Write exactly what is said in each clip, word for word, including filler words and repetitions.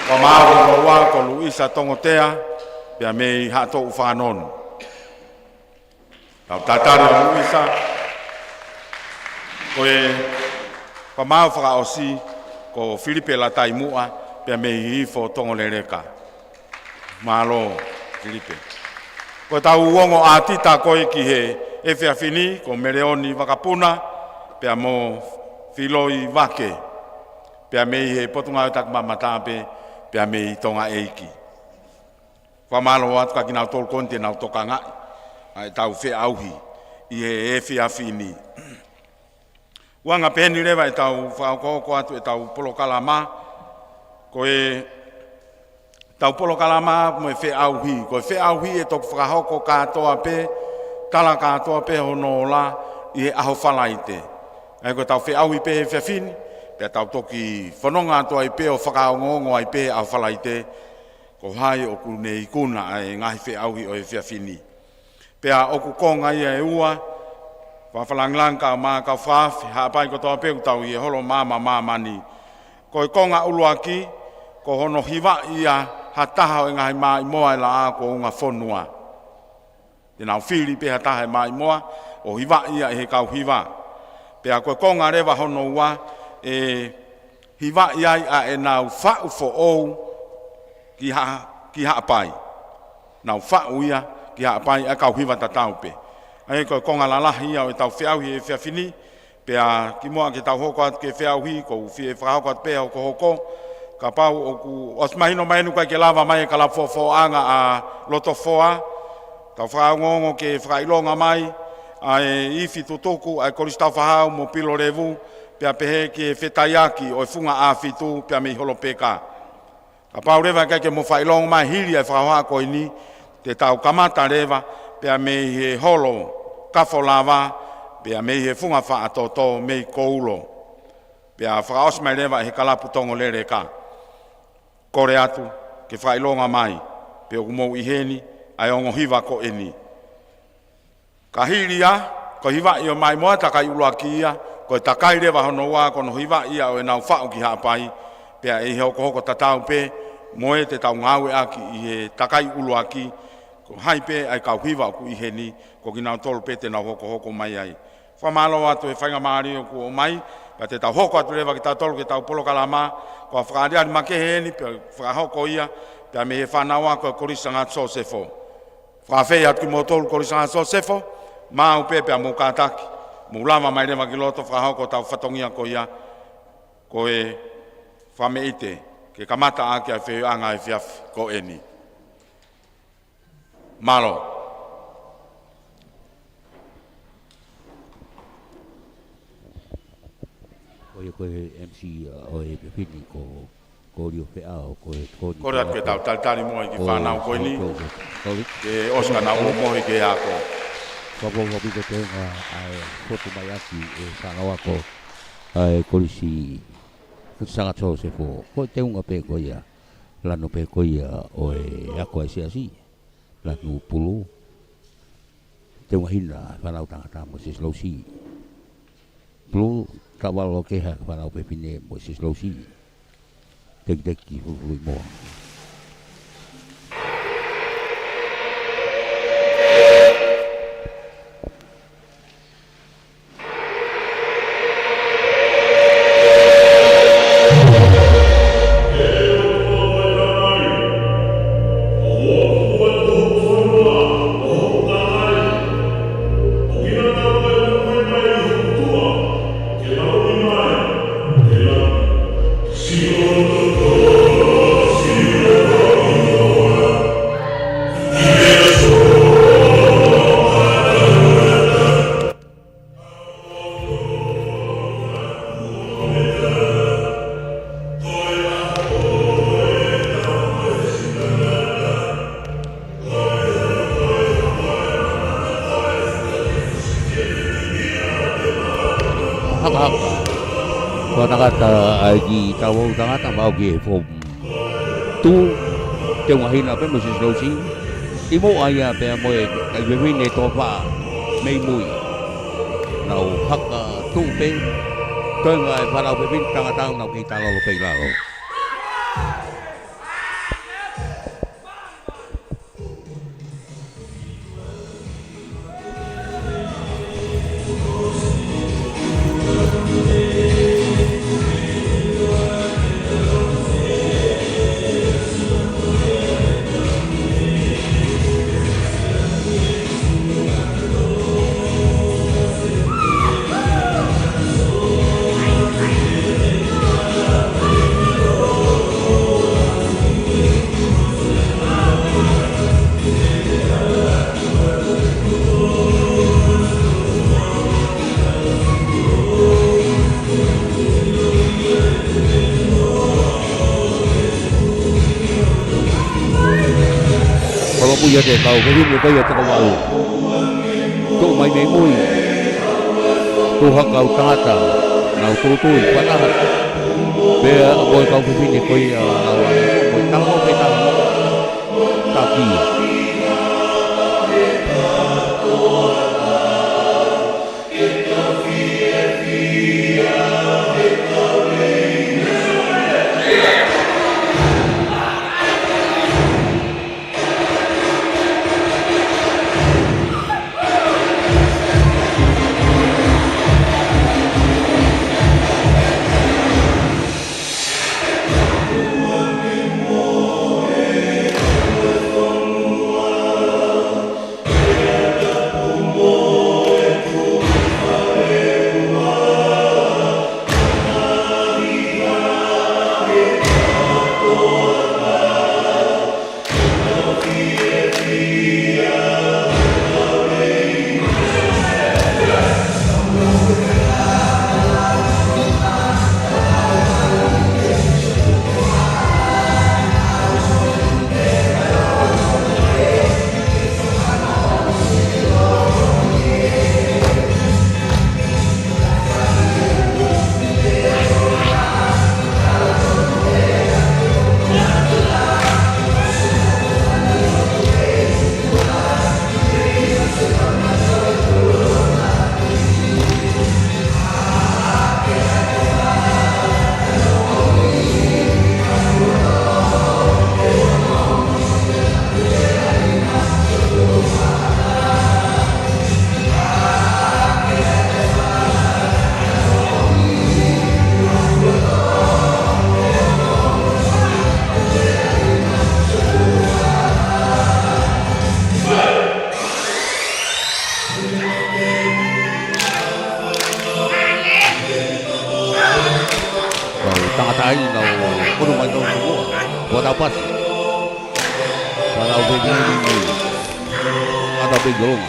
Fakamālō atu ko Luisa Tongotea, pea mei Haʻatoʻu Fanonū. Tau tatali ʻa Luisa, ko e fakamālō fakaʻosi ko Filipe Lataimuʻa, pea mei Hihifo Tongoleleka. Mālō, Filipe. Ko ʻetau ongo ʻātita ko ē ki he efiafi ni, ko Meleoni Vakapuna, pea mo Filoi Vake, pea mei he Potungāue Takimamata pē, pea mei Tonga ʻEiki. Fakamālō atu kia kinautolu ko eni te nau tokangaʻi ʻa ʻetau feʻauhi ʻi he efiafi ni. ʻUhinga pē eni leva ʻetau fakahokohoko atu ʻetau polokalama, ko ʻetau polokalama mo e feʻauhi, ko e feʻauhi ʻe toki fakahoko kātoa pē, tala kātoa pē hono ola ʻi he ʻaho Falaite. ʻA ia ko ʻetau feʻauhi pē he efiafi ni, pea tau toki fononga atu ai pē ʻo fakaongoongo ai pē he ʻaho Falaite, ko hai ʻoku ne ikuna ʻa e ngaahi feʻauhi ʻo e efiafi ni. Pea ʻoku konga ia ʻe ua, fakafakalāngilangi kau mai kau fakaafe, Haʻapai kotoa pē ʻoku tau ʻi he Holo Maama ʻo Māmani. Ko e konga ʻuluaki, ko hono hivaʻi ʻa ha taha ʻo e ngaahi maʻimoa ʻe laʻā kuo unga fonua. Te nau fili pē ha taha ʻo e maʻimoa ʻo hivaʻi ia ʻe he kau hiva. Pea ko e konga leva hono ua, ʻe hivaʻi ai ʻa ʻenau faʻu foʻou ki Ha-, ki Haʻapai. Nau faʻu ia ki Haʻapai ʻa e kau hiva tatau pē. ʻA ia ko e konga lalahi ia ʻo ʻetau feʻauhi he efiafi ni, pea kimuʻa ke tau hoko atu ki he feʻauhi, ʻoku ou fie fakahoko atu pē hokohoko, kapau ʻoku ʻosi mahino mai ʻoku ʻikai ke lava mai ʻe he kalapu fofoʻanga ʻa Lotofoa, tau fakaongoongo ke fakaʻilonga mai ʻa e ifi tutuku ʻa e Kolisi Taufahau mo Pilolevu, pea pehē ki he fetaiaki ʻo e Funga ʻAfitu pea mei Holopeka. Kapau leva ʻe ʻikai ke mou fakaʻilonga mai hili ʻa e fakahoha ko eni, te tau kamata leva pea mei he Holo Kafolava, pea mei he Funga Faʻatoto, mei Koulo. Pea fakaʻosi mai leva ʻe he kalapu Tongoleleka. Kole atu ke fakaʻilonga mai pe ʻoku mou ʻi heni ʻa e ongo hiva ko eni. Ka hili ia, ko e hivaʻi ʻo e maʻimoa takai ʻuluaki ia, ko e takai leva hono ua ko hono hivaʻi ia ʻo ʻenau faʻu ki Haʻapai, pea ʻe ʻi he hokohoko tatau pē mo ē te tau ngāueʻaki ʻi he takai ʻuluaki, ko hai pē ʻa e kau hiva ʻoku ʻi heni, ko kinautolu pē te nau hokohoko mai ai. Fakamālō atu he faingamālie ʻoku ʻomai, pea te tau hoko atu leva kitautolu ki heʻetau polokalama, ko e fakaʻaliʻali makehe eni, pea fakahoko ia, pea mei he fānau ako ʻa e Kolisi Sangata Sosefo. Fakaafeʻi atu kimoutolu Kolisi Sangata Sosefo, maʻu pē pea mou kātaki, mou lava mai leva ki loto fakahoko ʻetau fatongia ko ia, ko e fakameʻite, ke kamata ʻaki ʻa e feʻauhiʻanga ʻo e efiafi ko eni. Mālō. Ko ia ko e M C ʻo e efiafi ni ko Kolio Feʻao, ko e tokoni. Kole atu ke tau talitali mo e kiʻi fānau ko eni. Ke ʻosi ka nau momohi ke ako. Fakapapau ʻoku ʻi ai e teunga ʻa e fotu mai ʻaki ʻe he fānau ako ʻa e Kolisi Sangata Sosefo. Ko e teunga pē ko ia, lanu pē ko ia ʻo e ako ʻa e siasi. Lanu pulu. Teunga hina, fānau tangata mo e siasi Lousi. Pulu, tavalo ke ha fānau fefine mo e siasi Lousi. Tekiteki fulufuluʻi moa. Hakahaka. Ko e tangata ʻa e kiʻi talavou tangata maʻu ki he fomu. Tū, teunga hina pē mo e siasi Lousi. ʻI muʻa ia pea mo e kakai fefine tofa mei mui. Nau haka tuʻu pē, toenga e fānau fefine tangata nau kei talalo pē ʻi lalo. Pui ʻa e kau fefine ko ia ʻe toko valu. Tuʻu mai mei mui. Tuʻu hake ʻa e kau tangata. Nau tūtui fakataha. Pea ko e kau fefine ko ia ʻa e, ko e talanoa pē talanoa. Taki. Kau tangata ai, nau ʻunu mai tau sukua. Kua tau pasi. Kua tau peki ni ni. Kua tau peki longa.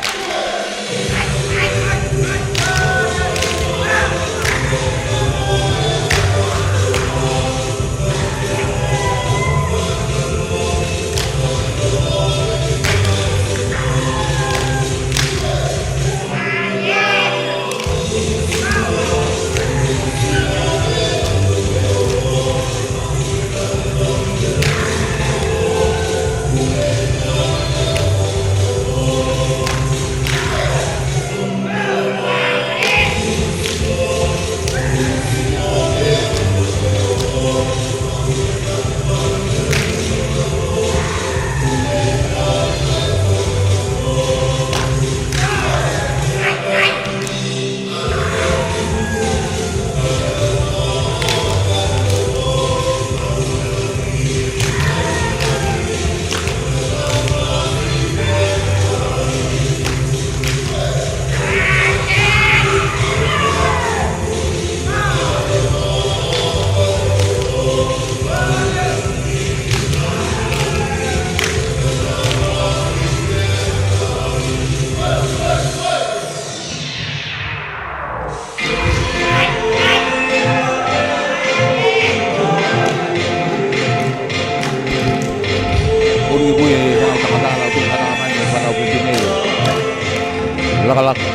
Ori mui e kau tangata la tu kata mai e kau fefine. Lakalaka.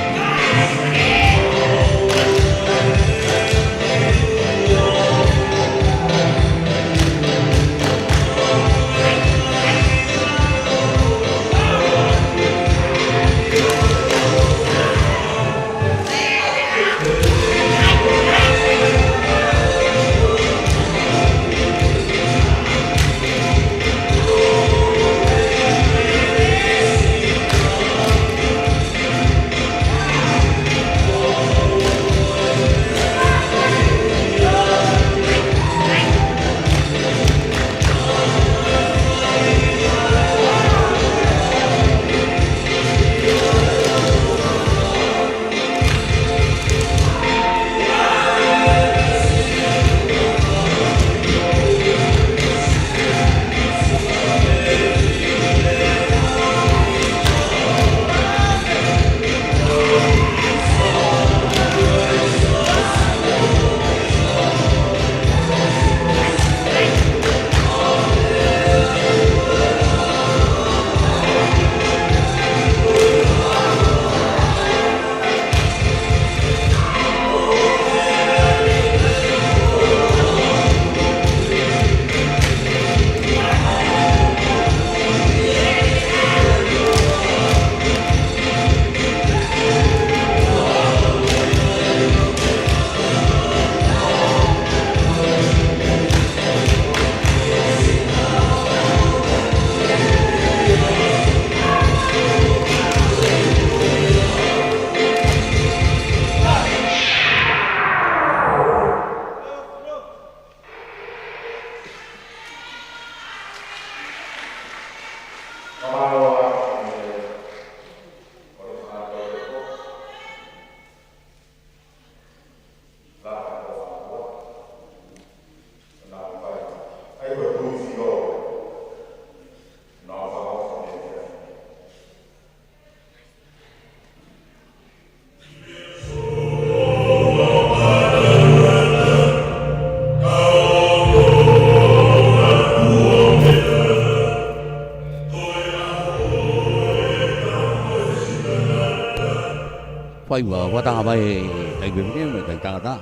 Faiva, fakataha mai e tai pepine mo e tai tangata.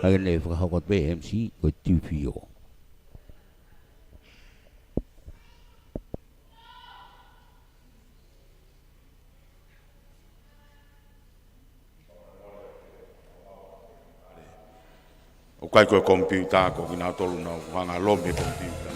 Kae ne fakahoko atu pē M C ko e T P O. ʻOku ʻikai ko e komipiuta, ko kinautolu naʻa nau hanga ʻo lomi e komipiuta.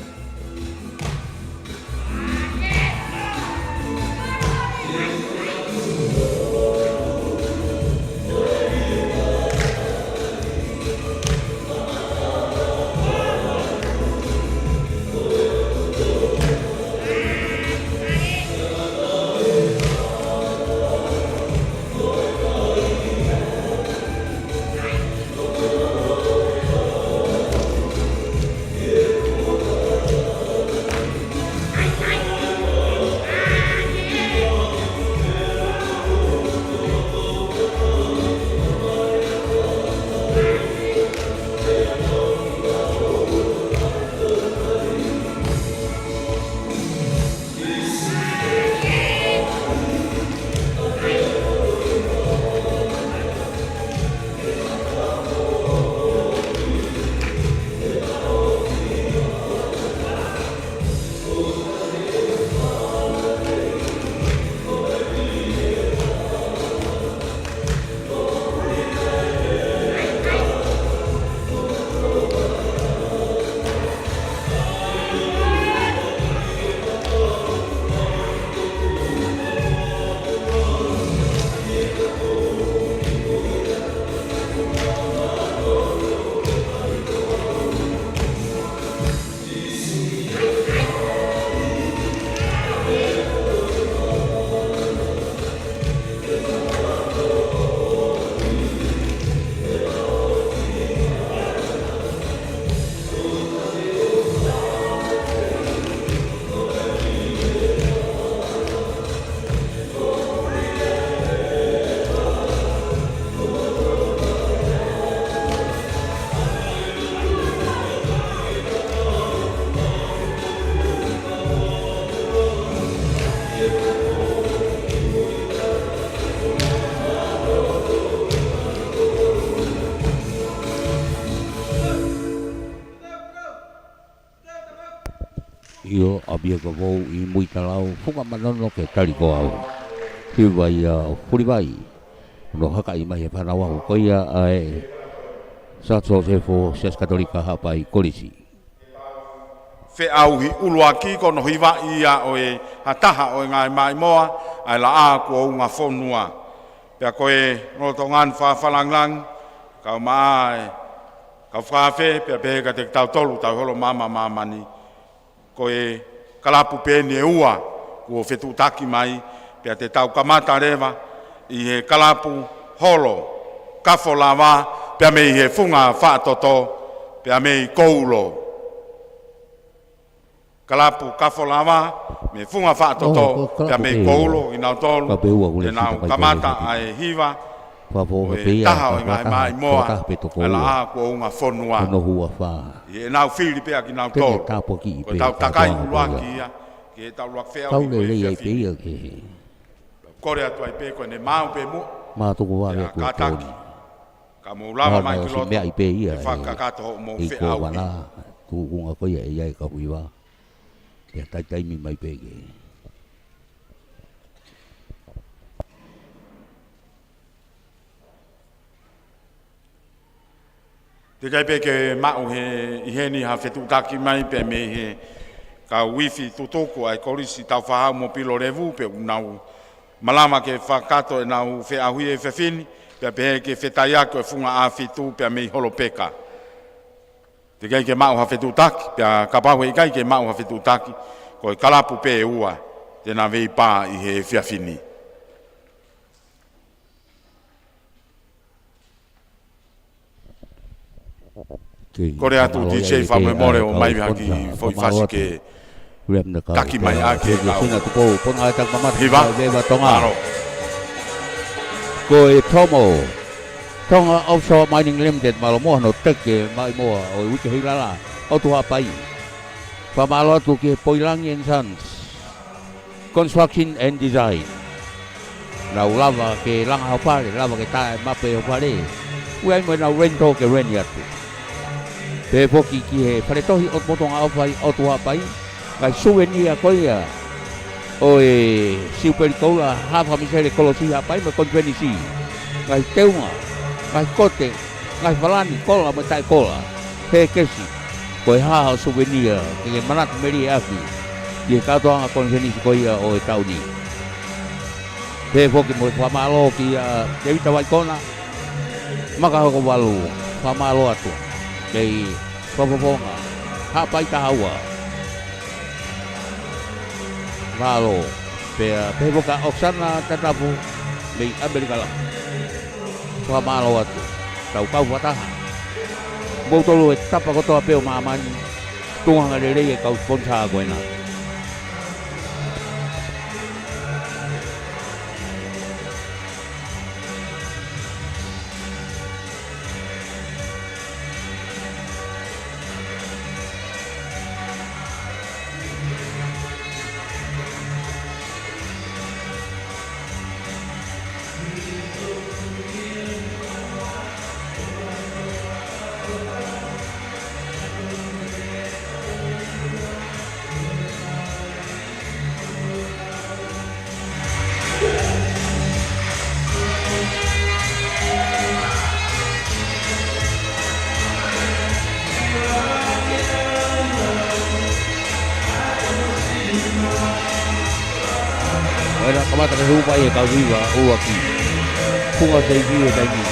ʻIo, ʻa pia ka vou ʻi Muitalau, Funga Manono ke tali ko au. Hiva ia ʻo Fulivai. Hono hakaʻi mai he fānau ahu ko ia ʻa e Sāti Sosefo Siasi Katolika Haʻapai Kolisi. Feʻauhi ʻuluaki ko hono hivaʻi ia ʻo e ha taha ʻo e ngaahi maʻimoa ʻa e Laʻā kuo Unga Fonua. Pea ko e lolotonga ni fakafakalāngilangi, kau mai, kau fakaafe, pea pehē kiate kitautolu tau holo mama māmani. Ko e kalapu pē eni ʻe ua kuo fetuʻutaki mai, pea te tau kamata leva ʻi he kalapu holo Kafo Lava, pea mei he Funga Faʻatoto, pea mei Koulo. Kalapu Kafo Lava, mei Funga Faʻatoto, pea mei Koulo, kinautolu te nau kamata ʻa e hiva, ʻo e taha ʻo e ngaahi maʻimoa ʻa e Laʻā kuo Unga Fonua. ʻI heʻenau fili pē ʻa kinautolu. Ko ʻetau takai ʻuluaki ia, ki heʻetau ʻuluaki feʻauhi ko e efiafi ni. Kole atu ai pē ko ʻene maau pē muʻa. Mātuku vale ʻa e kātaki. Ka mou lava mai ki loto, ʻe fakakakato hoʻomou feʻauhi. Tuʻunga ko ia ʻe ʻi ai ka hui vā. Pea taitaimi mai pē ke. Teʻeki ai pē ke maʻu he ʻi heni ha fetuʻutaki mai pē mei he kau ifi tutuku ʻa e Kolisi Taufaʻahau mo Pilolevu pe ʻoku nau malava ke fakakakato ʻenau feʻauhi he efiafi ni, pea pehē ke fetaiaki ʻa e Funga ʻAfitu pea mei Holopeka. Teʻeki ai ke maʻu ha fetuʻutaki, pea kapau heʻikai ke maʻu ha fetuʻutaki, ko e kalapu pē ʻe ua te na veipā ʻi he efiafi ni. Kole atu D J fakamolemole ʻo mai ha kiʻi foʻi fasi ke taki mai ʻa e kau hiva. Mālō. Ko e Tomo Tonga Offshore Mining Limited, mālō muʻa hono teke maʻimoa ʻo e uike hilala ʻo Tuhaʻapai. Fakamālō atu ki he Poilangi and Sons Construction and Design. Nau lava ke langa hoʻo fale, lava ke taʻemape hoʻo fale. Ui ai mo ʻenau rento ke reni atu. Pehē foki ki he fale tohi ʻo Motongaʻofa ʻi ʻOtuapai. Ngaahi suvenia ko ia ʻo e Siupeli Koula, Haʻa Famisele, Kolosi Haʻapai mo e konifelenisi. Ngaahi teunga, ngaahi kote, ngaahi falani, kola mo e taʻekola. He kesi, ko e hā hoʻo suvenia ke ke manatu melie ʻaki ki he kātoanga konifelenisi ko ia ʻo e taʻu ni. Pehē foki mo e fakamālō kia Tevita Vaikona, Makahokovalu, fakamālō atu. Kei Fakafofonga, Haʻapai Tahaua. Mālō. Pea, pehē foki kia ʻOsana Tatapu, mei ʻAmelika Lahi. Fakamālō atu. Tau kau fakataha. Moutolu he tapa kotoa pē ʻo māmani, tuʻunga lelei e kau sponsor ko ena. ʻO ena kamata ke hū mai e kau hiva ʻuluaki. Funga seivi e taimi.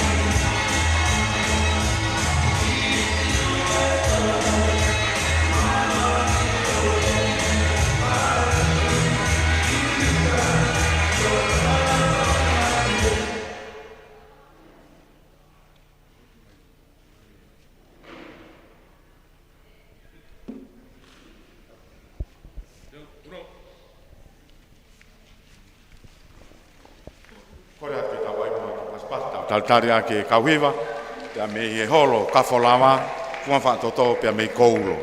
Kole atu ke tau ʻai muʻa ke pasipasi, tau talitali ʻaki e kau hiva, pea mei he holo Kafolava, Funga Fakatoto, pea mei Koulo.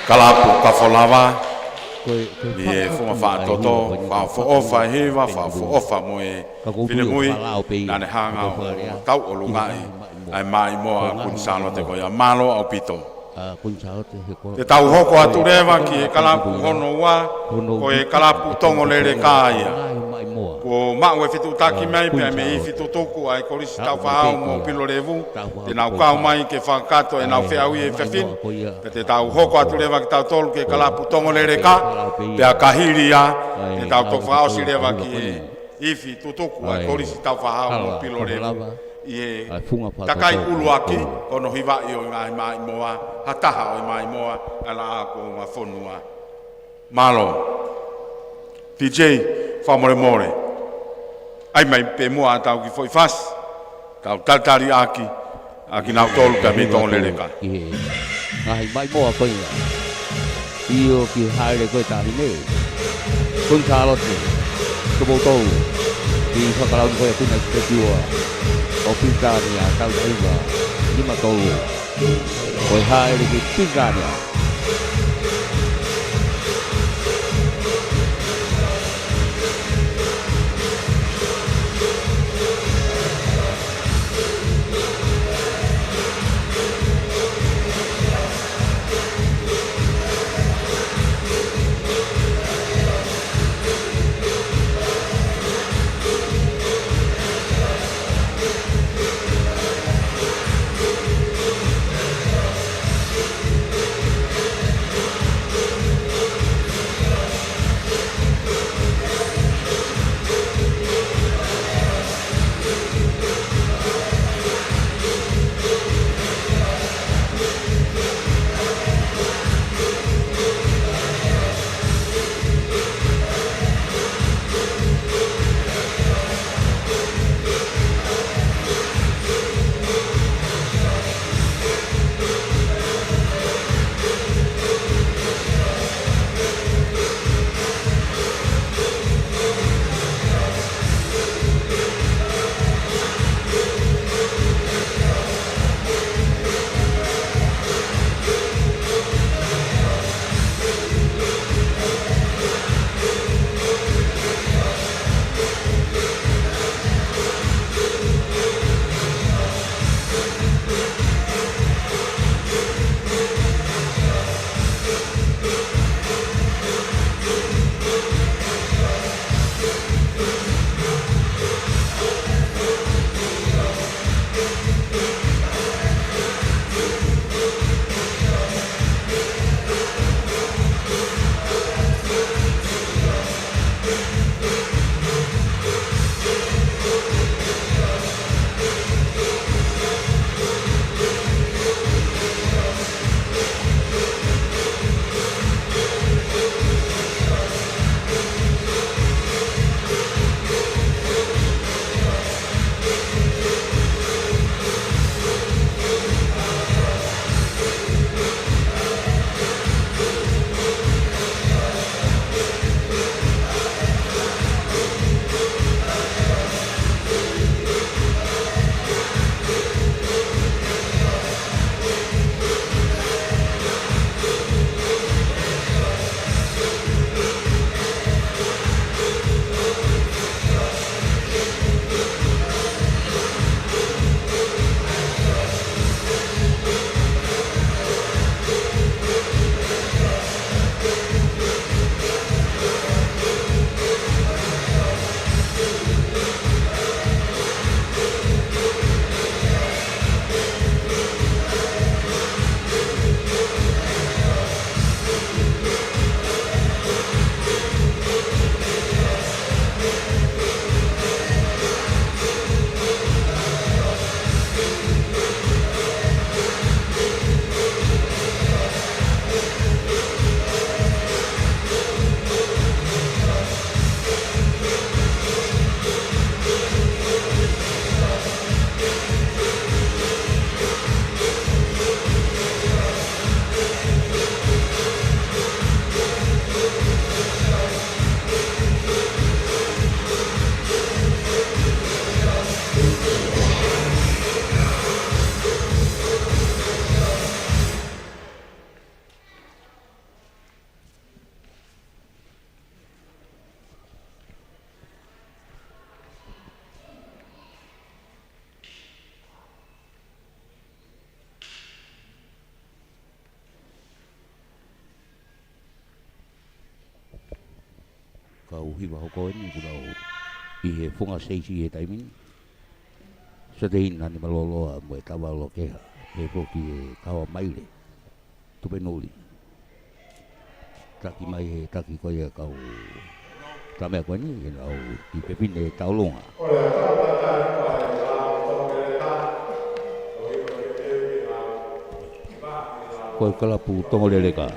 Kalapu Kafolava, ʻi he funga faʻa toto, faʻa foʻofa e hiva, faʻa foʻofa mo e finemui, naʻa ne hanga ʻo tauʻolungaʻi ʻa e maʻimoa ʻa Kuini Sālote ko ia. Mālō ʻaupito. Te tau hoko atu leva ki he kalapu hono ua, ko e kalapu Tongoleleka ia. Kuo maʻu e fetuʻutaki mai pea mei Ifi Tutuku ʻa e Kolisi Taufaʻāhau mo Pilolevu, te nau kau mai ke fakakakato ʻenau feʻauhi he efiafi ni. Pea te tau hoko atu leva kitautolu ki he kalapu Tongoleleka, pea ka hili ia, te tau toki fakaʻosi leva ki he Ifi Tutuku ʻa e Kolisi Taufaʻāhau mo Pilolevu ʻi he takai ʻuluaki, ko hono hivaʻi ʻo e ngaahi maʻimoa, ha taha ʻo e maʻimoa ʻa e Laʻā kuo Ungafonua. Mālō. T J, fakamolemole. ʻAi mai pē muʻa ʻetau kiʻi foʻi fasi, tau talitali ʻaki ʻa kinautolu pea mei Tongoleleka. Ki he ngaahi maʻimoa ko ia. ʻIo, ki he hāʻele ko ē taʻahine Kuini Sālote, ko moutolu, ʻi he fakalauni ko ia Kuini ʻAisipeki ua ʻo Pilitānia, taʻu hiva nima tolu. Ko e hāʻele ki Pilitānia. Kau hiva hoko eni kuo nau ʻi he funga seisi he taimi ni. Sateina ni Maloloa mo e Tavalokeha, pehē foki e Kaua Maile, Tupenuli. Taki mai he taki ko ia kau tama ko eni, ʻenau kiʻi fefine tauʻolunga. Ko e kalapu Tongoleleka.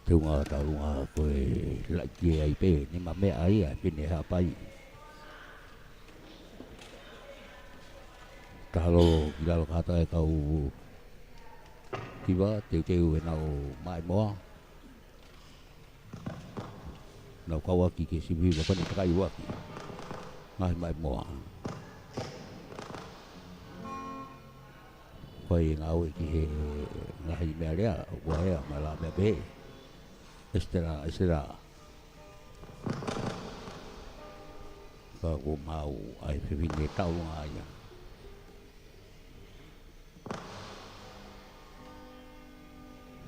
Teunga tauʻolunga ko e laʻi ki ai pē, nima meʻa ia, fefine Haʻapai. Taha lolo ki lalo kātoa e kau hiva, teuteu ʻenau maʻimoa. Nau kau ʻaki ke sivi hiva ko eni takai uaki. Ngaahi maʻimoa. Ko e ngāue ki he ngaahi meʻalea, ʻoku ʻi ai e meʻalea meʻa pehē. Esitela, esitela. Ka kuo maʻu ʻa e fefine tauʻolunga ia.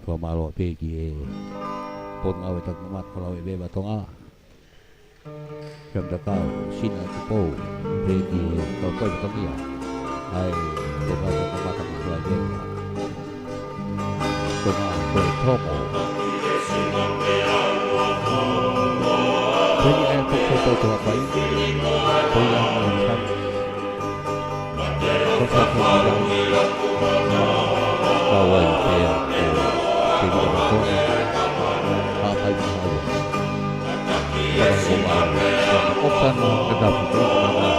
Fakamālō pē ki he Potungāue Takimamata Fakalaumālie Tonga. Kia Matakau, Sina Tupou, pehē ki he kau fatongia ʻa e Potungāue Takimamata Fakalaumālie Tonga, ko e Tonga. Pehē ki he kau fatongia Haʻapai, ko ia ʻa e Ko e fatongia ka wai pea ko te ni ka tona. Haʻapai mahaua. Ka ko mahaua. Ka ko tana ka tapu ko tana.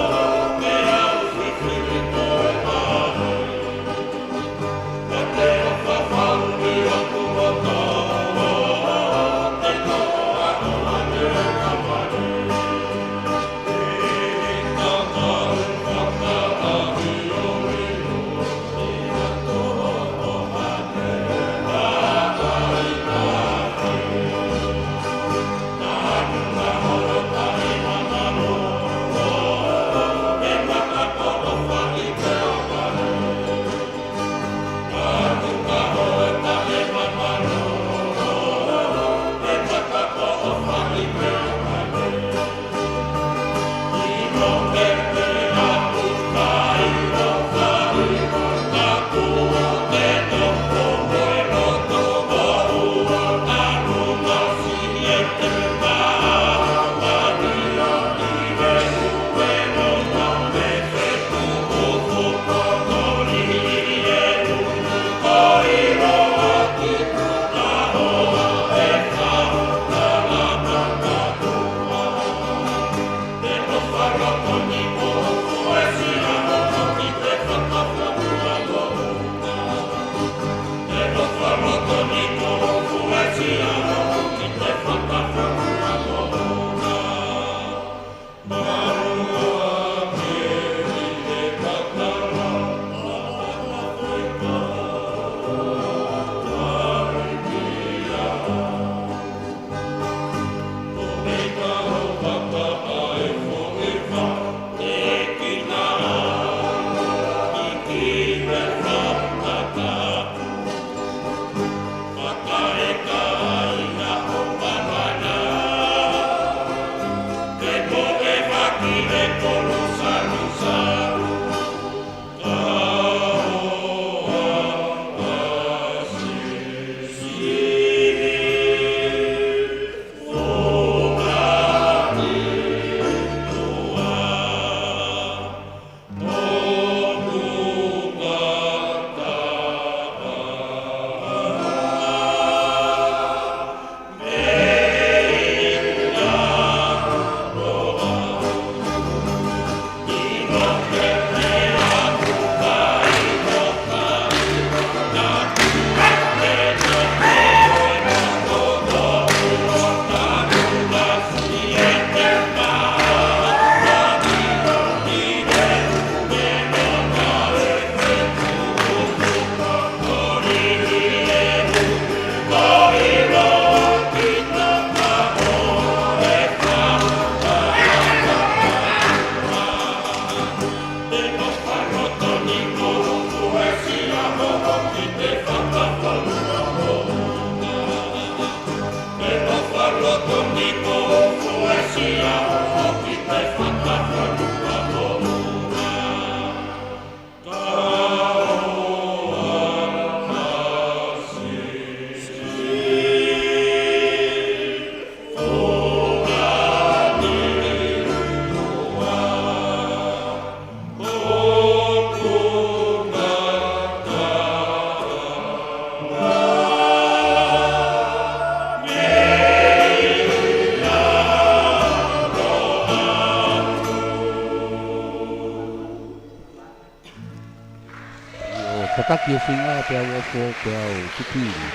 Taki e singa pea u ofo pea u kikili.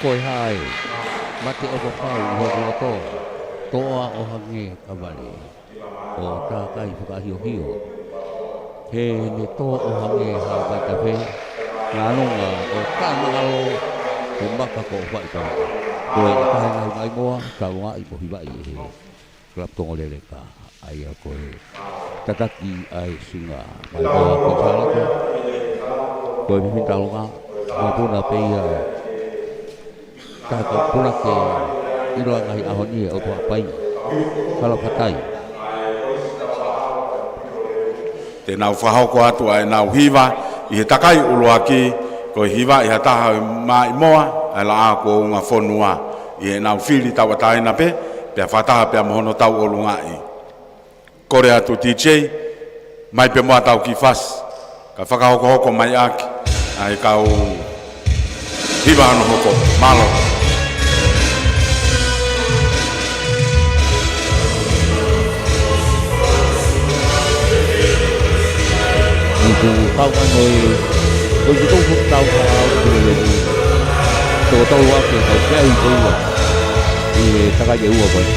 Ko e hā ē? Mate ʻo papau ʻi hoku loto. Toʻa ʻo hangē ka vale. ʻO tākai fakaʻahiohio. He ne tō ʻo hangē ha vaitafe. Nganonga ʻo ka ngalo. Ko maka ko faʻi ka. Ko e kahe ngai ngai moa. Ka longaʻi mo hivaʻi ʻe he Club Tongoleleka, ʻa ia ko e tataki ʻa e singa. Mai ko e Kuini Sālote, ko e fefine taʻelonga, mo puna pē ia, ka ko puna ke ʻiloa ngaahi ʻaho ni ʻo Tuʻapai. Kalapatai. Te nau fakahoko atu ʻa ʻenau hiva ʻi he takai ʻuluaki, ko e hiva ʻi ha taha ʻo e maʻimoa, ʻa e laʻā kuo unga fonua, ʻi heʻenau fili tauʻatāina pē, pea fakataha pea mo hono tauʻolungaʻi. Kole atu D J, mai pē mo ʻetau kiʻi fasi, ka fakahokohoko mai ʻaki ʻa e kau hiva hono hoko. Mālō. ʻOku kau mai mo e, ko e kiʻi tau foki tau ka au ki le levi. Toko tau ake kau keahi ko ia. ʻI he takai ʻe ua ko ē.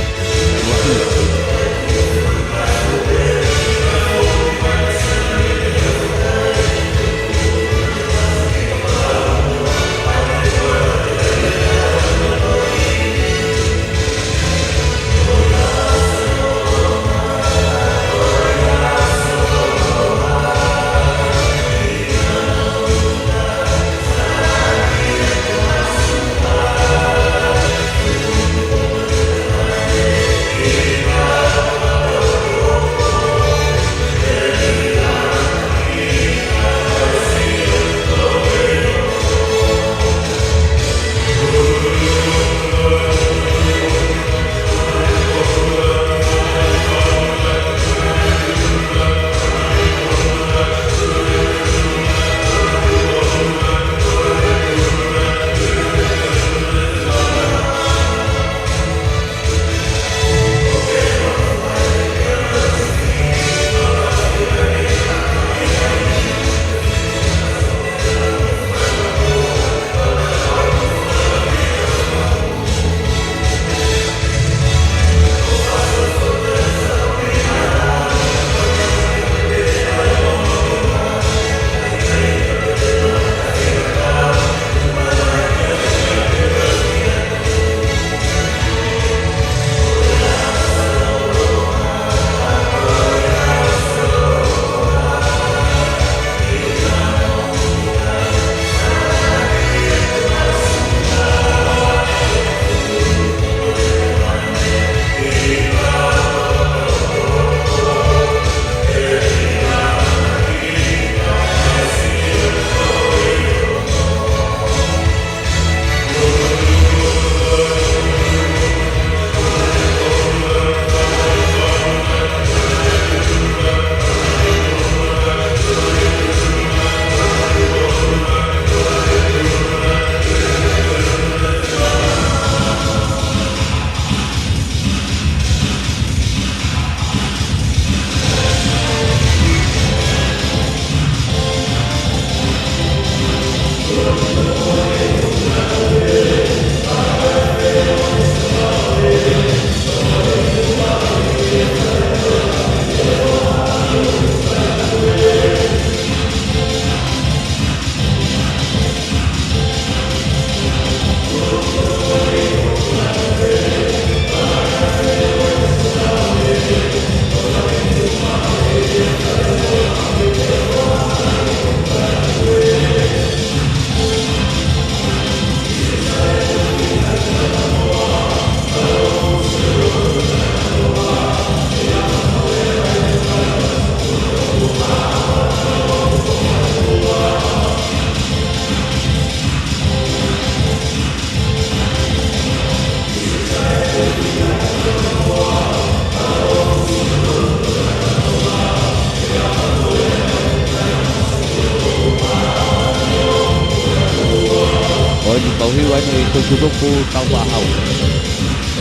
Ko eni kau hiva eni ko Tutupu Taupahau.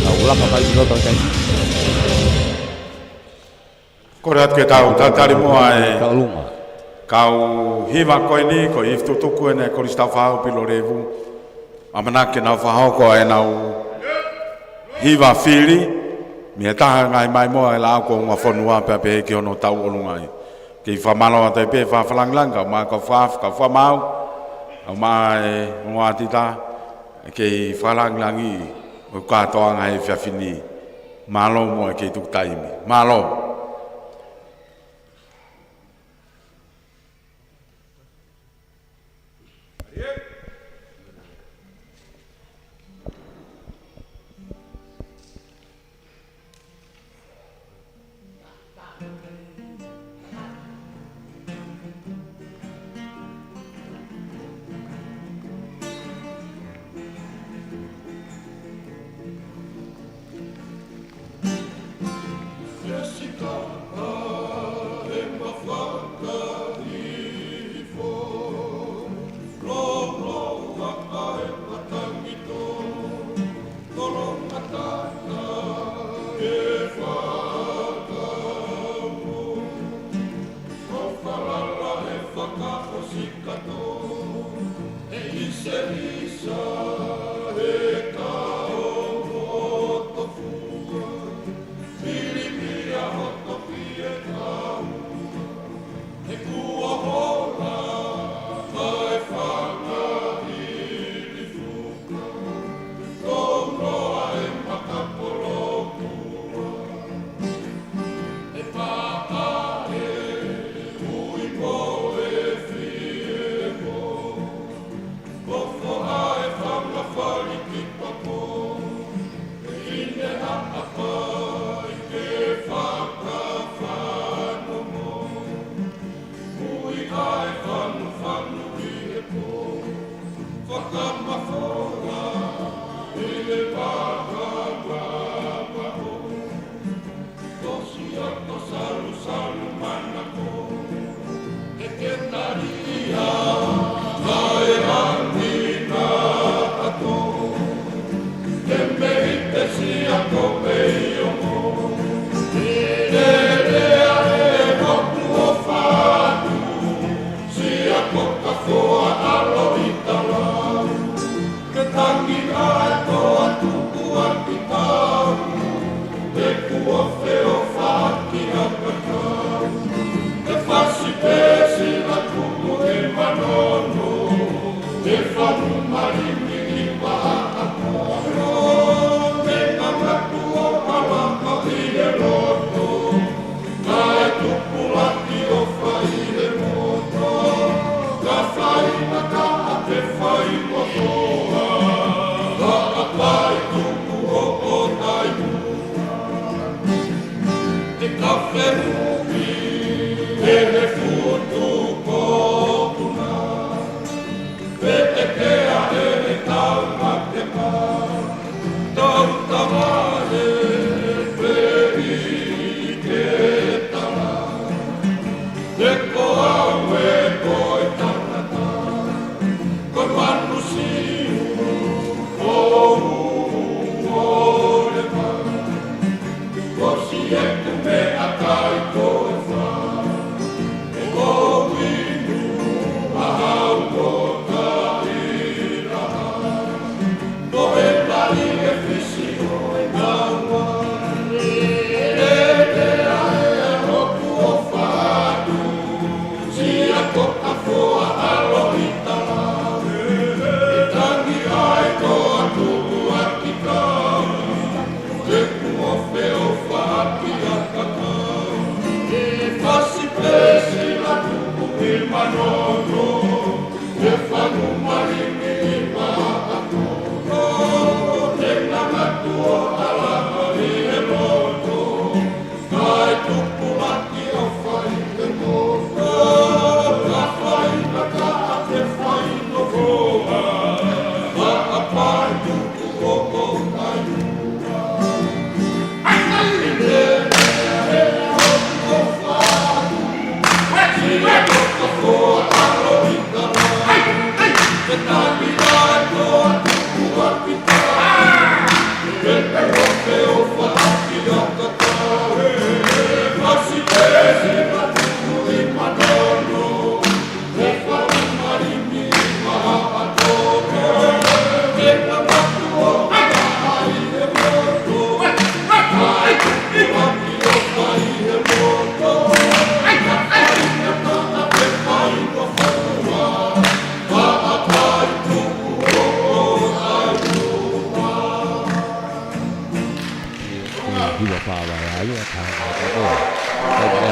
Tau laka mai ki loto taimi. Kole atu ke tau tatali muʻa e tauʻolunga. Kau hiva ko eni, ko e ifi tutuku ʻeni ʻa e Kolisi Taufahau Pilolevu. ʻAmanaki ke nau fakahoko ʻenau hiva fili, mei he taha ngaahi maimoa ʻa e Laʻau kuo Ungafonua pea pehē ki hono tauʻolunga. Kei fakamālō atu ai pē fakalangilangi, kau mai kau fakafa, kau fakamaau, kau mai e ongo ʻātita, kei fakalangilangi ʻo kātoanga he efiafi ni. Mālō mo e kei tuku taimi. Mālō.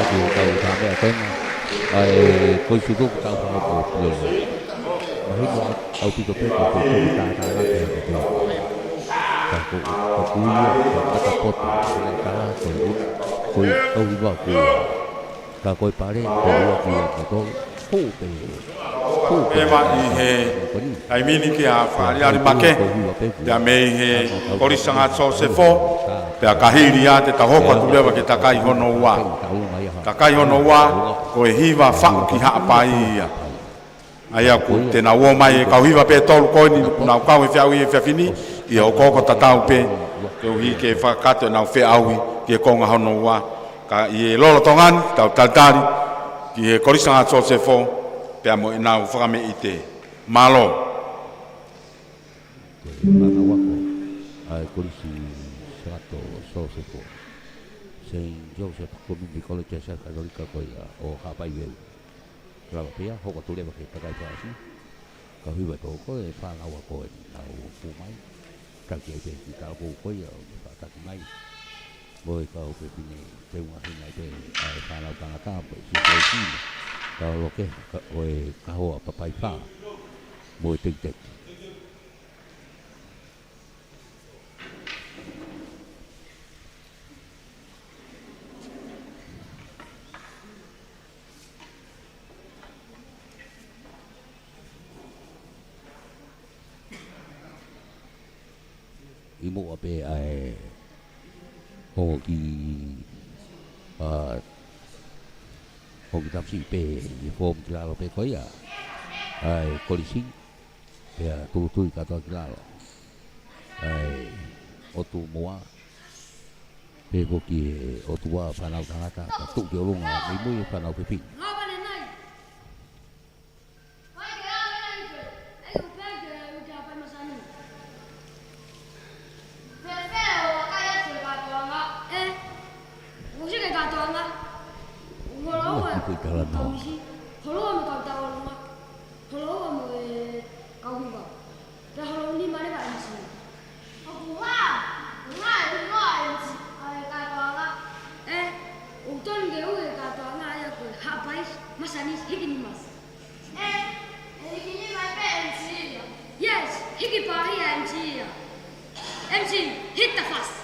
Ko e kau tā meʻa ko ena. ʻA e, ko e sutu ko e kau fanga ko e pio. Mahino ʻaupito pē ko e tuku tātānaki ʻa e pio. Ka ko, ko Kuia, ko Matapoto, ko e kala, ko e, ko e kau hiva ko e. Ka ko e pale, ko e ua ki he moto, ko e pē. Ko e pē. Eva ʻi he taimi ni ki he fakaʻaliʻali make, pea mei he Kolisi Sanga Sosefo, pea ka hili ia te tau hoko atu leva ki he takai hono ua. Takai hono ua, ko e hiva faʻu ki Haʻapai ia. ʻA ia ʻoku te nau ō mai e kau hiva pē ʻe tolu ko eni, nau kau he feʻauhi he efiafi ni, ʻi he hokohoko tatau pē, koeʻuhi ke fakakakato ʻenau feʻauhi ki he konga hono ua, ka ʻi he lolotonga ni, tau talitali ki he Kolisi Sanga Sosefo, pea mo ʻenau fakameʻite. Mālō. Ko e fānau ako ʻa e Kolisi Sanga Sosefo, Saint Joseph Community College ʻa e Siasi Katolika ko ia ʻo Haʻapai Veu. Lava pē ia, hoko atu leva ki he takai fasi. Kau hiva ʻe tolu ko e fānau ako eni, nau hū mai. Taki ai pē ki he kau ko ia, ʻo ne fakataki mai. Mo e kau fefine, teunga hina ai pē ʻa e fānau tangata, mo e siʻi kau fefine. Kau loke, ka, ʻo e kahoa papai fā. Mo e tekiteki. ʻI muʻa pē ʻa e ongo kiʻi, ʻa, ongo kiʻi tamasiʻi pē ʻi he foomu ki lalo pē ko ia ʻa e kolisi, pea tulutui kātoa ki lalo ʻa e ʻotu moa, pea foki ʻe ʻOtua fānau tangata, ka tuʻu ki ʻolunga mei mui e fānau fefine. Fēfē hoʻo vakai atu ki he kātoanga? ʻE, ʻoku ʻikai ke kātoanga. Holo ua e kau tamasiʻi, holo ua mo e kau tauʻolunga, holo ua mo e kau hiva. Pea holo nima leva e M C. ʻOku ngā, ngā e hiva e M C ʻa e kātoanga. ʻE, ʻoku tonu ke ui e kātoanga ia ko e Haʻapai Masani Hikinima. ʻE, ʻe hiki nima pē M C ia. Yes, hiki pē ia M C ia. M C, hit the fast.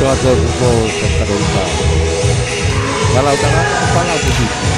Pato ko Sakarota. Kalau tangan kepala putih.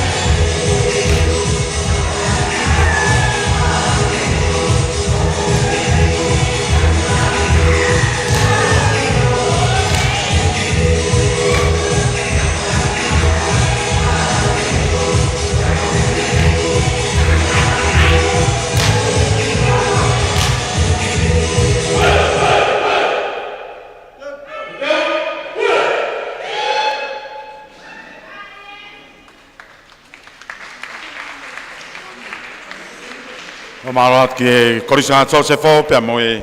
ʻO mālō atu ki he Kolisi Sosefo pea mo e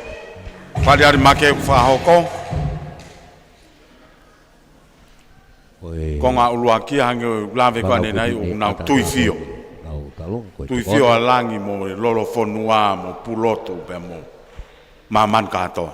fale ʻalimake ʻoku fakahoko. Ko e konga ʻuluaki ia hangē ʻoku lave ko ē ʻanenai ʻoku nau tuifio. Tuifio ʻa langi mo e lolo fonua mo Pulotu pea mo māmani kātoa.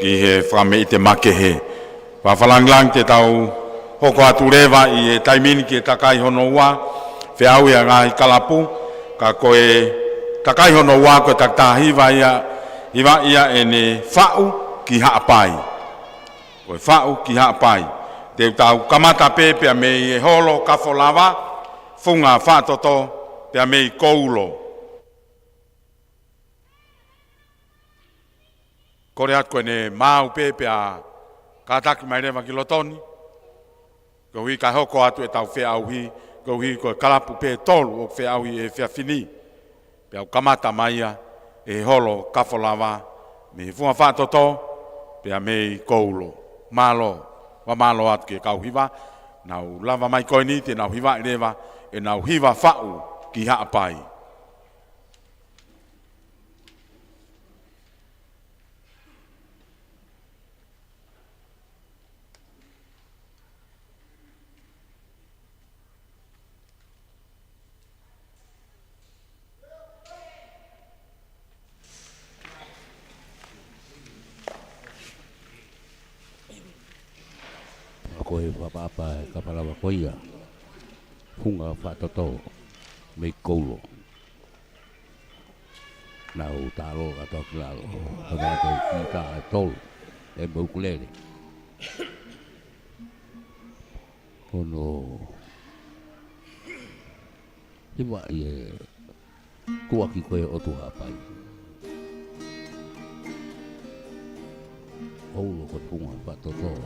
ki he fakameʻite makehe. Fakalangilangi te tau hoko atu leva ʻi he taimi ni ki he takai hono ua, feʻauhi ʻa e ngaahi kalapu, ka ko e takai hono ua ko e takitaha hiva ia, hiva ia ʻene Faʻu ki Haʻapai. Ko e Faʻu ki Haʻapai. Te tau kamata pē pea mei he holo Kafolava, Funga Faʻatoto, pea mei Koulo. Kole atu ko ʻene maau pē pea kātaki mai leva ki loto ni. Koeʻuhi kae hoko atu ʻetau feʻauhi, koeʻuhi ko e kalapu pē ʻe tolu ʻoku feʻauhi he efiafi ni. Pea ʻoku kamata mai ia ʻe he holo Kafolava, mei he Funga Faʻatoto, pea mei Koulo. Mālō, fakamālō atu ki he kau hiva, nau lava mai ko eni te nau hivaʻi leva ʻenau hiva Faʻu ki Haʻapai. Ko e fakaʻapaʻapa ʻa e Kafolava ko ia, Funga Faʻatoto mei Koulo. Nau tālō kātoa ki lalo, ka nau tau ki tā ʻe tolu, ʻe mo ʻukulele. Hono hivaʻi ʻe Tuʻaki ko e ʻOtua Haʻapai. Koulo ko e Funga Faʻatoto.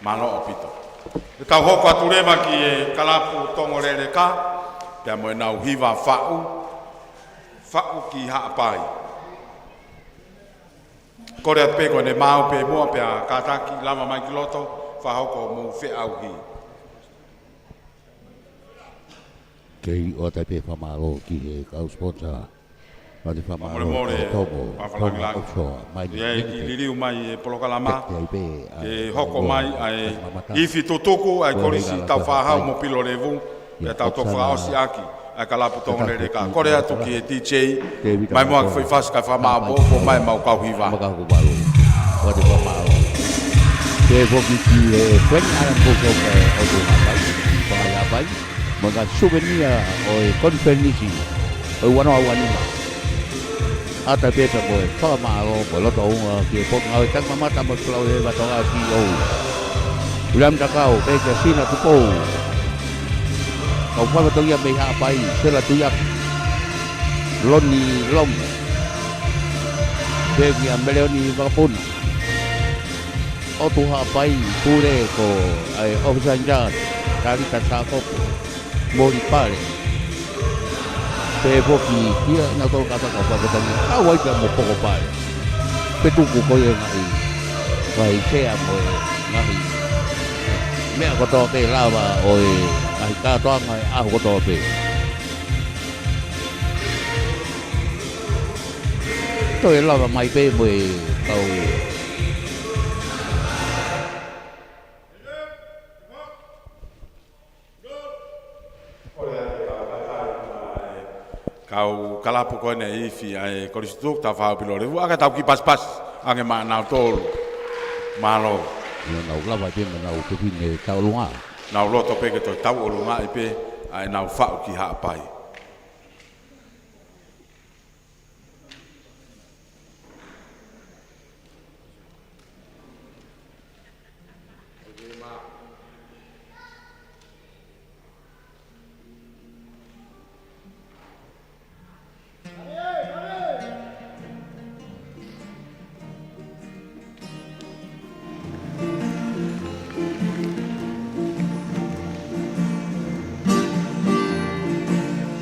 Mālō ʻaupito. ʻE tau hoko atu leva ki he kalapu Tonga Leleka, pea mo ʻenau hiva faʻu, faʻu ki Haʻapai. Kole atu pē ko ʻene maau pē muʻa pea kātaki lava mai ki loto, fakahoko hoʻomou feʻauhi. Kei ʻoatu ai pē fakamālō ki he kau sponsor. Mālō e fakamālō, Molemole, Tomo, Papa Tomo Langilangi. Offshore, mai ʻIo, ʻi he kiʻi liliu mai e polokalama, ke hoko mai ʻa e ifi tutuku ʻa e Kolisi Taufaʻāhau mo Pilolevu, pea tau toki fakaʻosi ʻaki ʻa e kalapu Tonga Leleka. Kole atu ki he D J, mai muʻa ke foʻi fasi kae fakamaʻopoʻopo mai ʻemau kau hiva. Makahuku valu. Ko e fakamālō. Ke foki ki he Frank Allen Bookshop ʻo Haʻapai, Haʻapai. Mo e ngaahi souvenir ʻo e konifelenisi ʻo e ua noa ua nima. ʻAtā pē pea mo e fakamālō mo e loto ʻofa ki he Potungāue Tangi Mamata mo e Folau ʻi he Vatoa ki ʻOu. Ulam Takau, pea kia Sina Tupou. Kau fatongia mei Haʻapai, Sela Tuiaki, Loni Lomu. Pea kia Meleoni Vakapuna. ʻOtu Haʻapai, pule ko ʻa e officer in charge, Talita Sākopo, Moli Pale. Pea foki kia nautolu kātoa kau fatongia, kau ai pea mo Poko Pale. Pea tuku ko ia e ngaahi, ngaahi sea mo e ngaahi meʻa kotoa pē lava ʻo e ngaahi kātoanga ʻo e ʻaho kotoa pē. Toe lava mai pē mo e kau kau kalapu ko eni ifi ʻa e Kolisi Taufaʻāhau Pilolevu, ʻa ka tau kiʻi pasipasi ange maʻanautolu. Mālō. ʻIo, nau lava pē mo ʻenau fefine tauʻolunga. Nau loto pē ke toe tauʻolungaʻi pē ʻa ʻenau faʻu ki Haʻapai.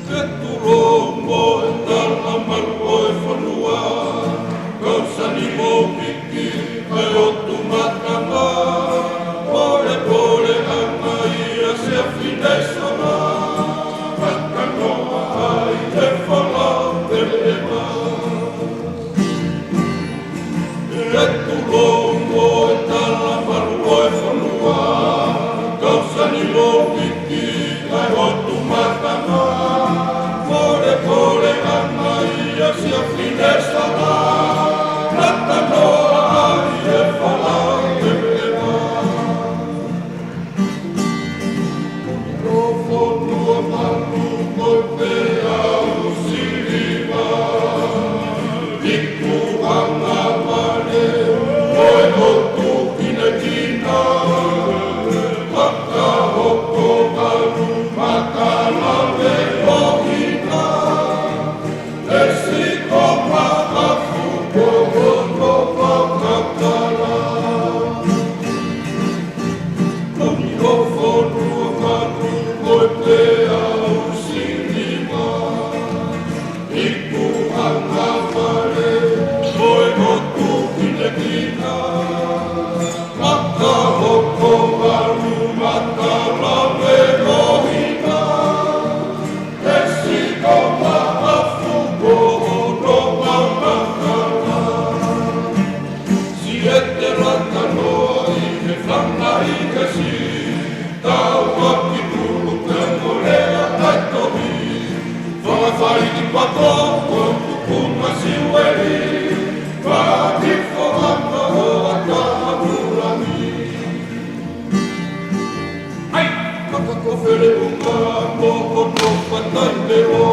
Ke tuʻu mo e tala malu ʻo e fonua, kau sani mo piki, ʻa e ʻotu mātanga, pole pole ʻa mai ʻa Siaosi Nēsola, fakanoa ai e folau pele ʻe mā. ʻE tuʻu mo e tala malu ʻo e fonua, kau sani mo piki, ʻa e ʻotu mātanga, pole pole ʻa mai ʻa Siaosi Nēsola, fakanoa ai e folau pele ʻe mā. Siete lata noa ʻi he fanga ʻi he si, tau maki pulu te mo lea kai tohi, fanga fai ki pato ko tukunga siueli, fai ki fohanga o ata mula ni. ʻAi, kakakofele unga mo hono fatai melo,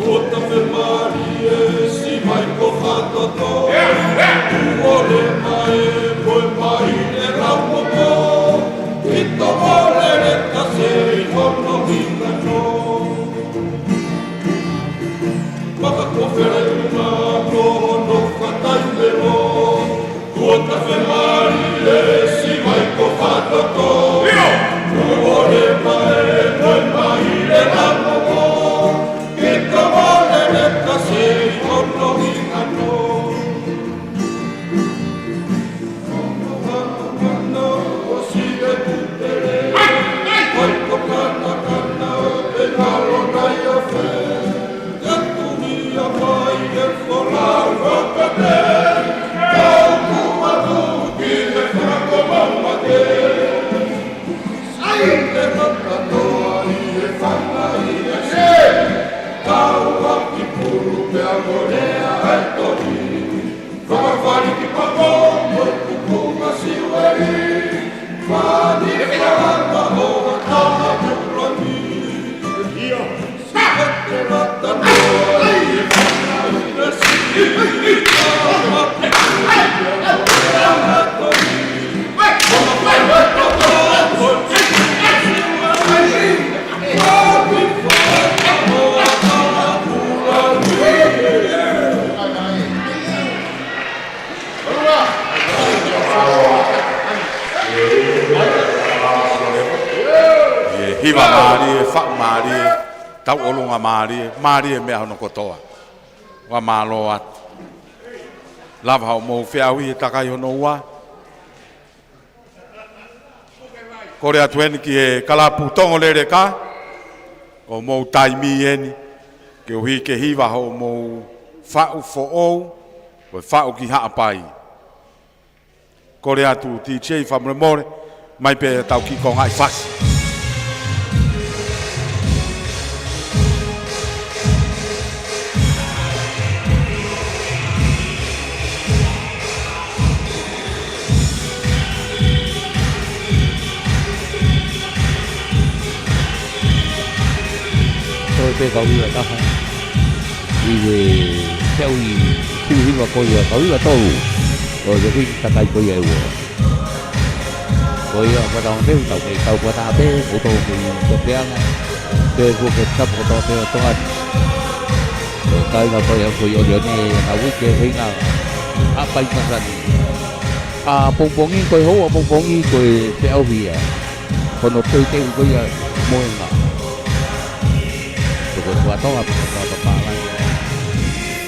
ʻo ta fe mali e si mai ko fatoto. ʻE, ʻe. Kuo le mai, ko e mai e lau momo, ʻi to ole le kase ʻi hono mika no. Kakakofele unga mo hono fatai melo, ʻE hiva mālie, faʻu mālie, tauʻolunga mālie, mālie meʻa hono kotoa. Ua mālō atu. Lava hoʻomou feʻauhi he takai hono ua. Kole atu eni ki he kalapu Tongoleleka, ko hoʻomou taimi eni, koeʻuhi ke hiva hoʻomou faʻu foʻou, ko e faʻu ki Haʻapai. Kole atu D J fakamolemole, mai pē tau kiʻi konga ʻi fasi. Ko e pē kau hiva taha. ʻI he teʻi ʻi he hiva ko ia kau hiva tolu. Ko e kei takai ko ia ʻe ua. Ko ia, ko tau pē, tau pē, tau ko tā pē, ko tau pē, ko peana. Pē ko ke tapu ko tau pē o toa. Ko kai na ko ia ko ia o ne, na wike hei na. Haʻapai Masani. ʻApongipongi ko e houa ʻapongipongi ko e feʻauhi ia. Ko hono teuteu ko ia moenga. Ko e kuatoa, ko e kuatoa pālangi.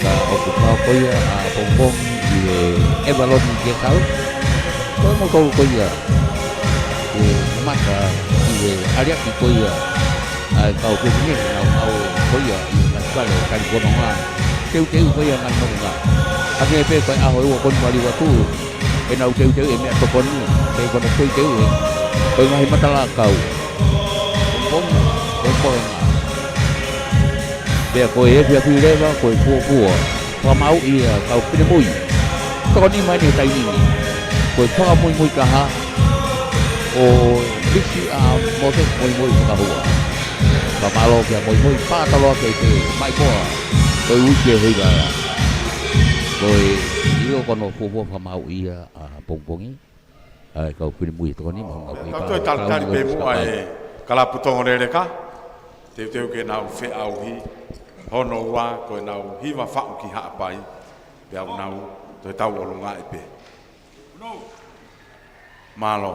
Ka ʻoku pau ko ia ʻapongipongi ʻi he ʻEvaloni ke kau. Ko e mokau ko ia. Ko e mata ʻi he aliaki ko ia. ʻA e kau pēpine, nau kau ko ia ʻi he kale o Kalikononga. Teuteu ko ia ngaahi moenga. Hangē pē ko e ʻaho ʻe ua ko eni mali watu. ʻE nau teuteu e meʻatokoni, pe ko hono teuteu e, ko e ngaahi matalakau. Pong, ko e poenga. Pea ko e efiafi leva, ko e fuofua. Fakamāuʻi ʻa e kau finemui. Tokoni mai he taimi ni. Ko e fakamuimui taha. ʻO Lisi ʻa Moses Muimui Fakahua. Fakamālō kia Muimui, pātaloa ke te mai koa. Ko e uike hei lala. Ko e ʻio ko hono fuofua fakamāuʻi ia ʻapongipongi. ʻA e kau finemui tokoni mo ngau. Tau toe talitali pē muʻa e kalapu Tongoleleka. Teuteu ke nau feʻauhi. Hono ua ko ʻenau hiva faʻu ki Haʻapai. Pea ʻoku nau toe tauʻolunga ʻi pē. Mālō.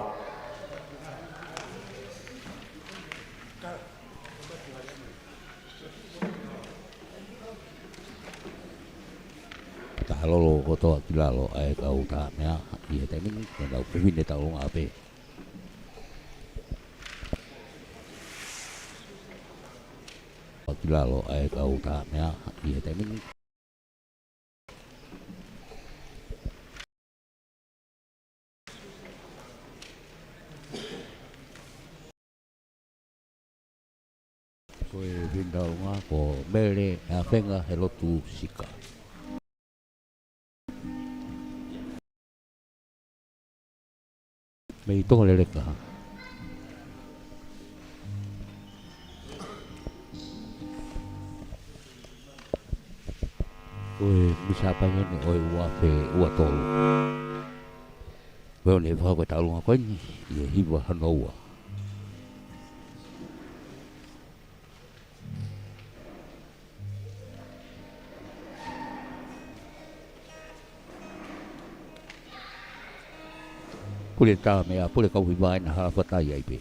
Taha lolo kotoa ki lalo ʻa e kau tā meʻa ʻi he taimi ni, ko e kau fefine tauʻolunga pē. Ki lalo ʻa e kau tā meʻa ʻi he taimi ni. Ko e fefine tauʻolunga ko Mele ʻa Fenga he lotu sika. Mei Tongoleleka. Ko e misa pangani ʻo e ua afe ua tolu. Ko e ʻoku ne fakahoko e tauʻolunga ko eni, ʻi he hiva hono ua. Pule tā meʻa, pule kau hiva ʻena hala fatai ai pē.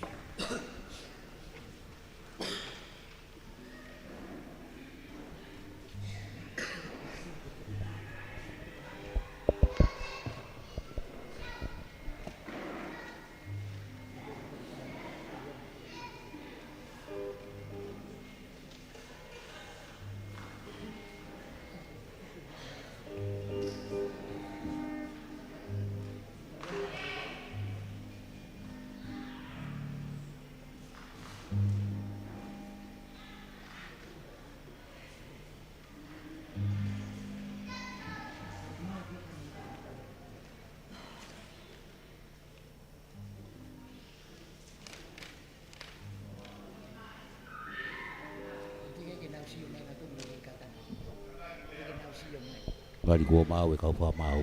Pali kuo maau e kau fakamaau.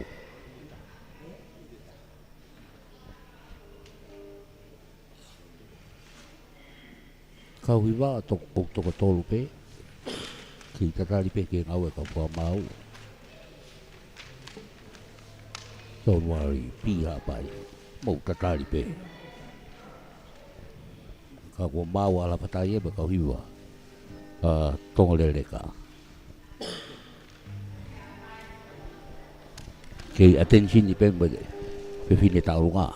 Kau hiva ʻoku toko tolu pē. Kei tatali pē ki he ngāue ʻa e kau fakamaau. Tonu ali pia pai. Mou tatali pē. Ka kuo maau ʻa Lafatai ia pea kau hiva ʻa Tongaleleka. Kei attention ni pē mo e fefine taʻolunga.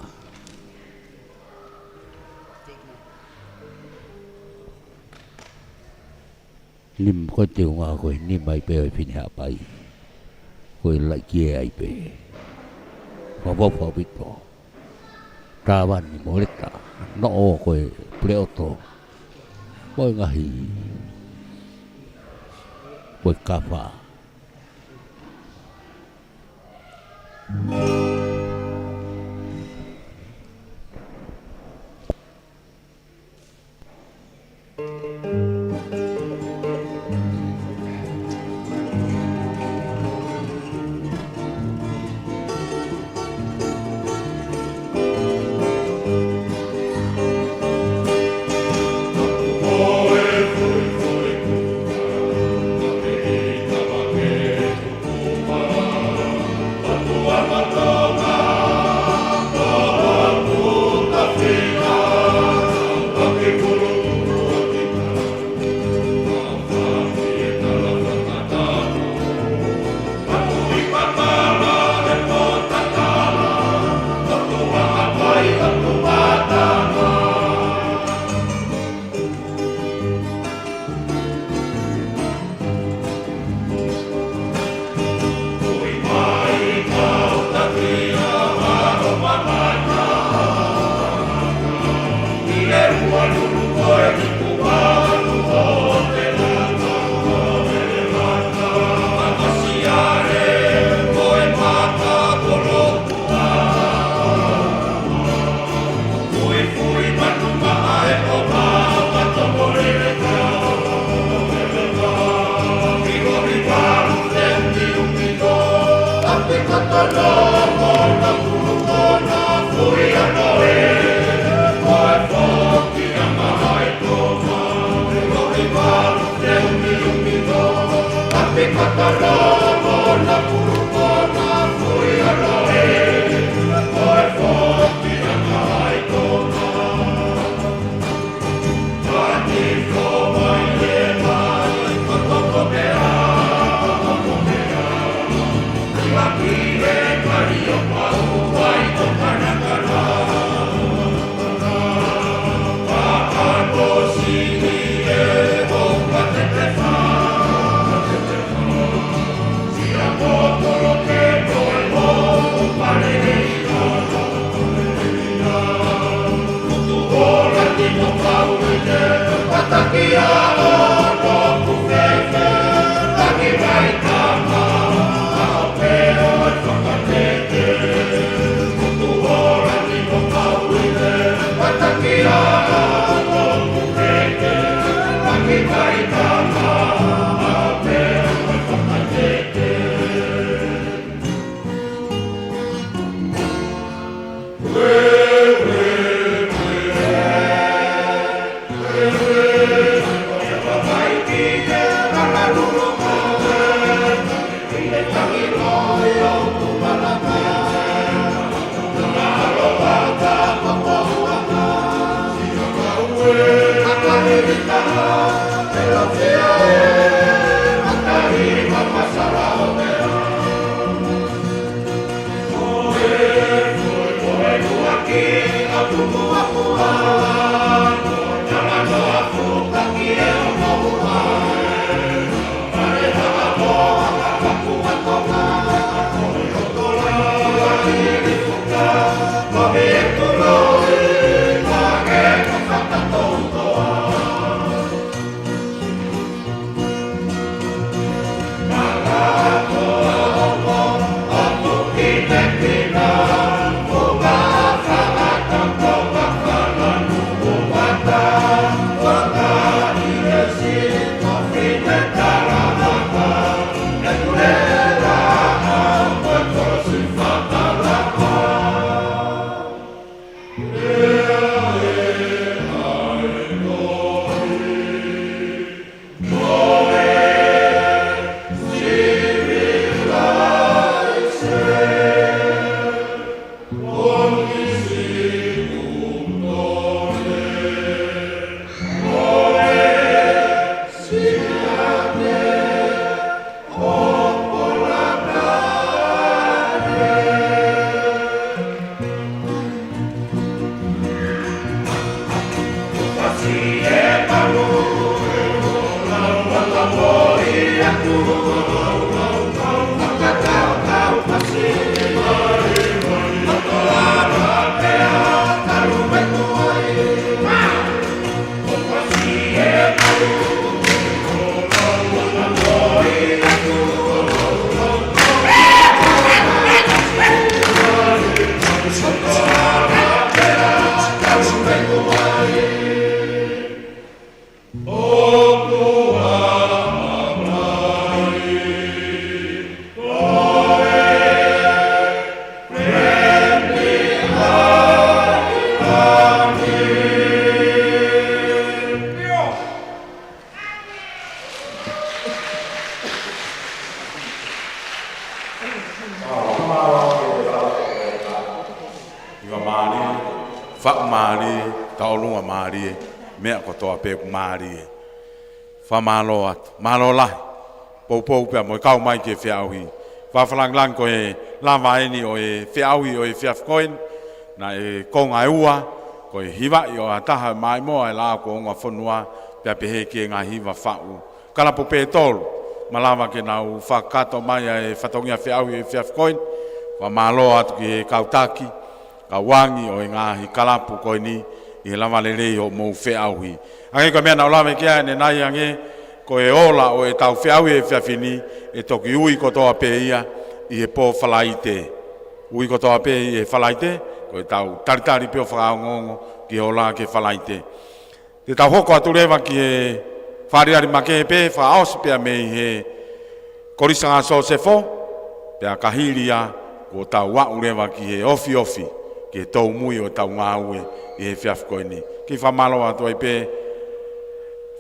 Nima ko e teunga ko e nima ai pē ʻo e fefine Haʻapai. Ko e laʻi ki ai pē. Fafau fafau pito. Tāvani mo Leta, noʻo ko e Puleʻoto, mo e ngaahi, mo e kafa. Hiva mālie, faʻu mālie, tauʻolunga mālie, meʻa kotoa pē ʻoku mālie. Fakamālō atu, mālō lahi. Poupou pea mo e kau mai ki he feʻauhi. Fakalangilangi ko e lava eni ʻo e feʻauhi ʻo e efiafi ko eni. Naʻe konga ʻe ua, ko e hivaʻi ʻo ha taha maʻimoa e Laʻā kuo Ongo ʻa Fonua, pea pehē ki he ngaahi hiva faʻu kalapu pē ʻe tolu, malava ke nau fakakakato mai ʻa e fatongia feʻauhi ʻo e efiafi ko eni. Fakamālō atu ki he kau taki, kau angi ʻo e ngaahi kalapu ko eni ʻi he lava lelei hoʻomou feʻauhi. Hangē ko e meʻa naʻa ku lave ki ai ʻanenai ange, ko e ola ʻo ʻetau feʻauhi ʻo e efiafi ni, ʻe toki ui kotoa pē ia ʻi he pō Falaite. Ui kotoa pē ʻi he Falaite, ko ʻetau talitali pē ʻo fakaongoongo ki he ola ki he Falaite. Te tau hoko atu leva ki he fakaʻaliʻali makehe pē, fakaʻosi pea mei he Kolisi Sanga Sosefo, pea ka hili ia, kuo tau aʻu leva ki he ofiofi, ki he tōmui ʻo ʻetau ngāue ʻi he efiafi ko eni. Kiʻi fakamālō atu ai pē,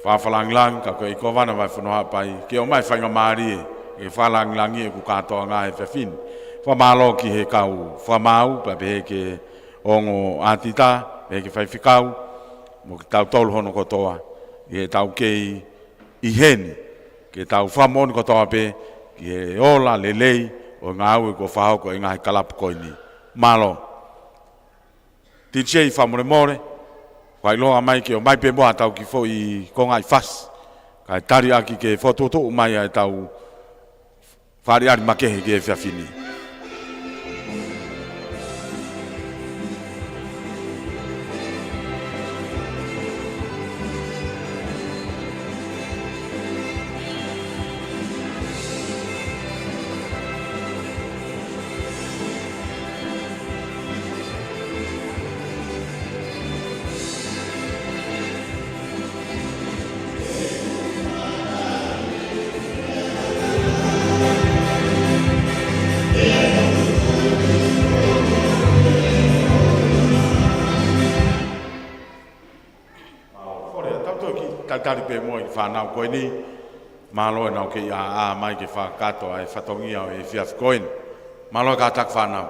fakalangilangi, kau Kōvana Vahefonua Haʻapai, ke ʻomai faingamālie, ke fakalangilangiʻi ʻeku kātoanga he efiafi ni. Fakamālō ki he kau fakamaau, pea pehē ki he ongo ʻātita, pehē ki he faifekau, mo kitautolu hono kotoa, ʻi heʻetau kei ʻi heni, ke tau fakamoʻoni kotoa pē, ki he ola lelei ʻo e ngāue kuo fakahoko ʻe he ngaahi kalapu ko eni. Mālō. D J fakamolemole, fakaʻilonga mai ke ʻomai pē muʻa ʻetau kiʻi foʻi konga ʻi fasi, kae tali ʻaki ke fokotuʻutuʻu mai ʻa ʻetau fakaʻaliʻali makehe ki he efiafi ni. Mālō, kole, tau toe kiʻi talitali pē muʻa ʻi he fānau ko eni. Mālō ʻenau kei ʻāʻā mai ke fakakakato ʻa e fatongia ʻo e efiafi ko eni. Mālō e kātaki fānau.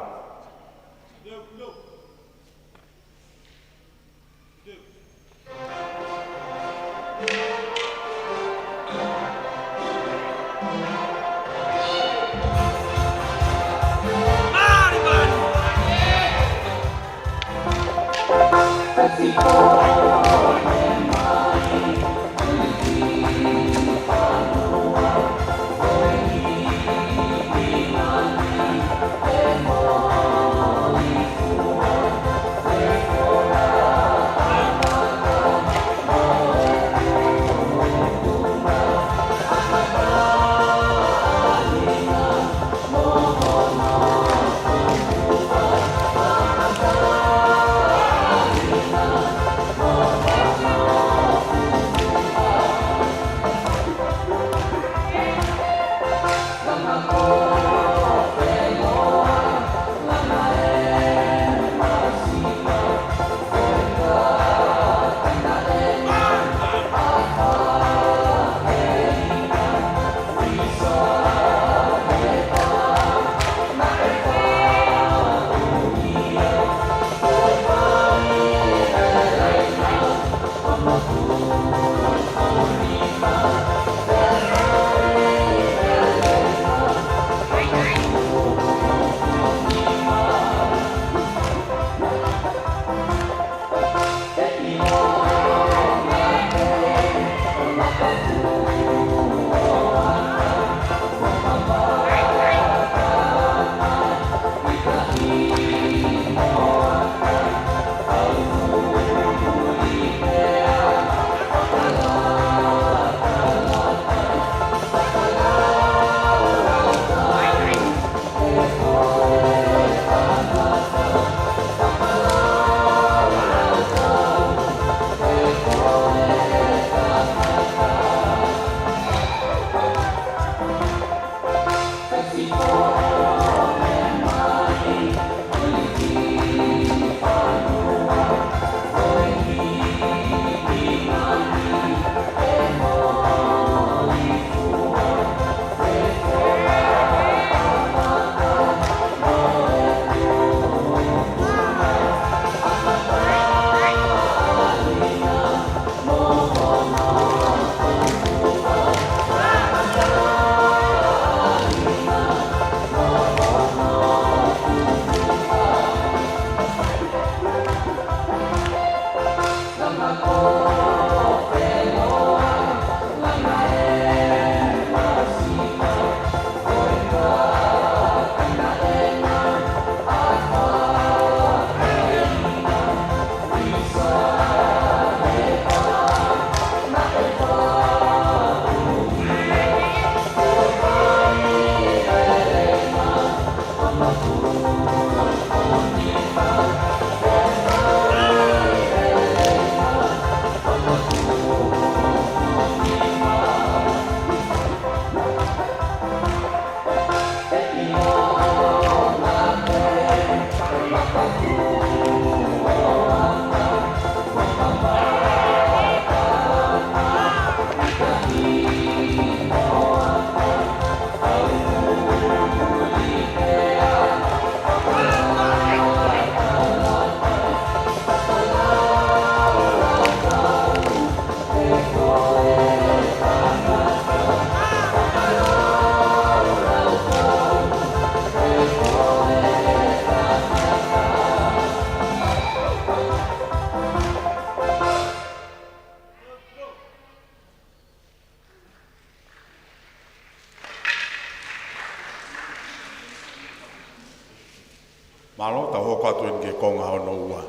Mālō, tau hoko atu eni ki he konga hono ua.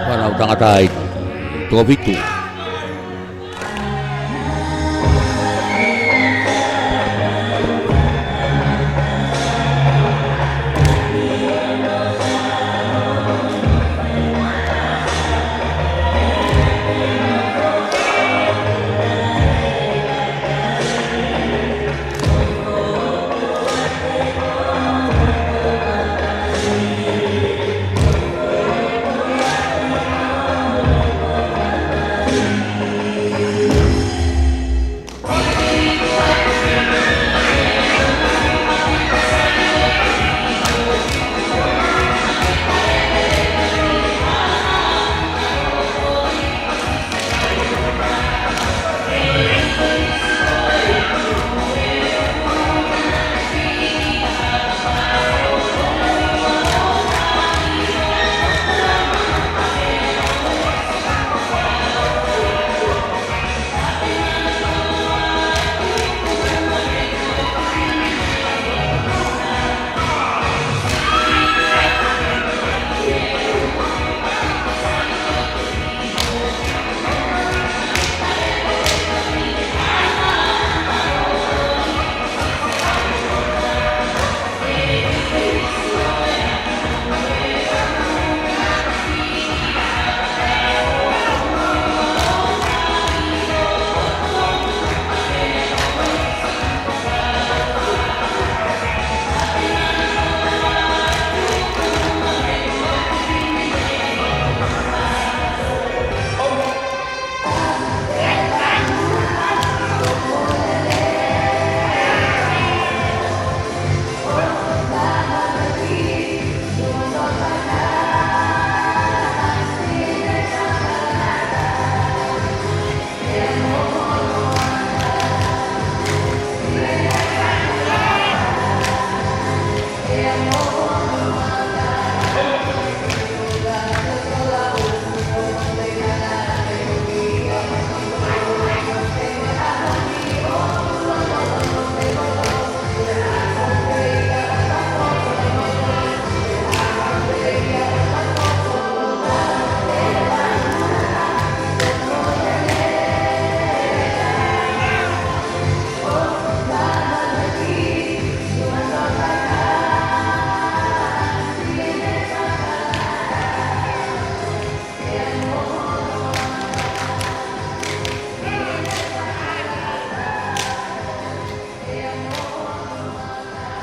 Fānau tangata ʻi Tofitu.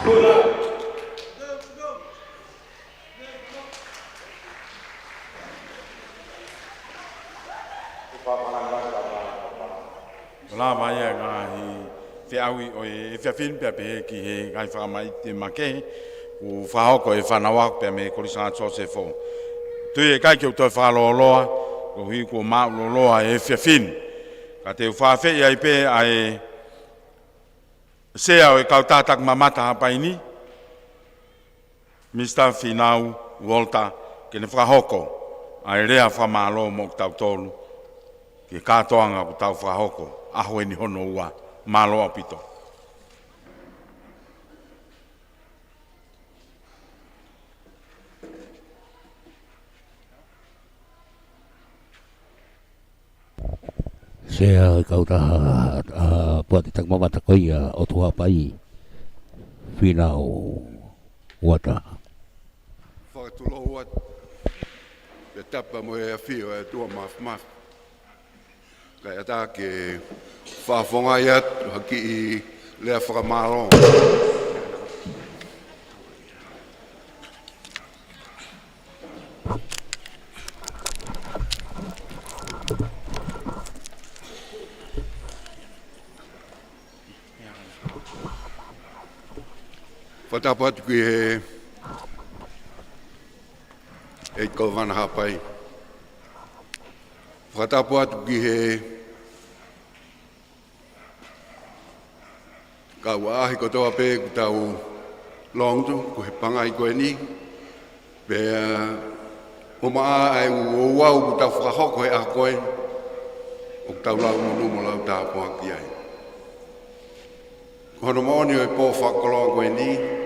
Ko e lava ia e ngaahi feʻauhi ʻo e efiafi ni pea pehē ki he ngaahi fakamaʻite makehe kuo fakahoko ʻe he fānau ako pea mei he Kolisi Sanga Siosefa. Tui ʻe ʻikai ke u toe fakalōloa, koeʻuhi kuo maʻu lōloa e efiafi ni. Ka te u fakaafeʻi ai pē ʻa e Sea ʻo e Kautaha Takimamata Haʻapai ni, Misa Fīnau Walter, ke ne fakahoko ʻa e lea fakamālō moʻo kitautolu ki he kātoanga kuo tau fakahoko ʻaho ni hono ua. Mālō ʻaupito. Sea ʻo e Kautaha, ʻa, Poate Takimamata ko ia ʻo Haʻapai, Fīnau Walter. Fakatulou atu, pea tapu mo e ʻafio ʻa e ʻOtua Māfimafi. Kae ʻatā ke fakafofongaʻi atu ha kiʻi lea fakamālō. Fakatapu atu ki he ʻEiki Kōvana Haʻapai. Fakatapu atu ki he kau ʻaʻahi kotoa pē kuo tau longo atu, ko e pangai ko eni. Pea ʻoku maʻa ai ʻa e ouau kuo tau fakahoko he ʻaho ko eni, ʻoku tau lau monū mo lau tāpuaki ai. Ko hono moʻoni ʻo e pō fakakoloa ko eni, ʻoku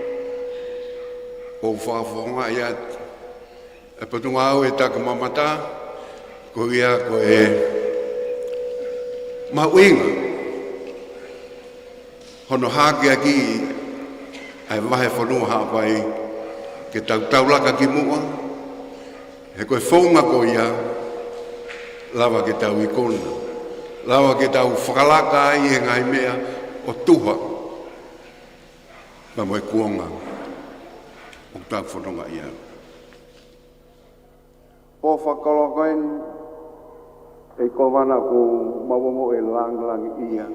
ou fakafofongaʻi atu ʻa e Potungāue Takimamata, ko ia ko e mahuʻinga hono hakeakiʻi ʻa e vahefonua Haʻapai ke tau taulaka ki muʻa, he ko e founga ko ia, lava ke tau ikuna, lava ke tau fakalaka ai he ngaahi meʻa ʻo tuha, pea mo e kuonga ʻoku tau fononga ai. Pō fakakoloa ko eni, ʻEiki Kōvana, ʻoku mau ongoʻi e langilangiʻia.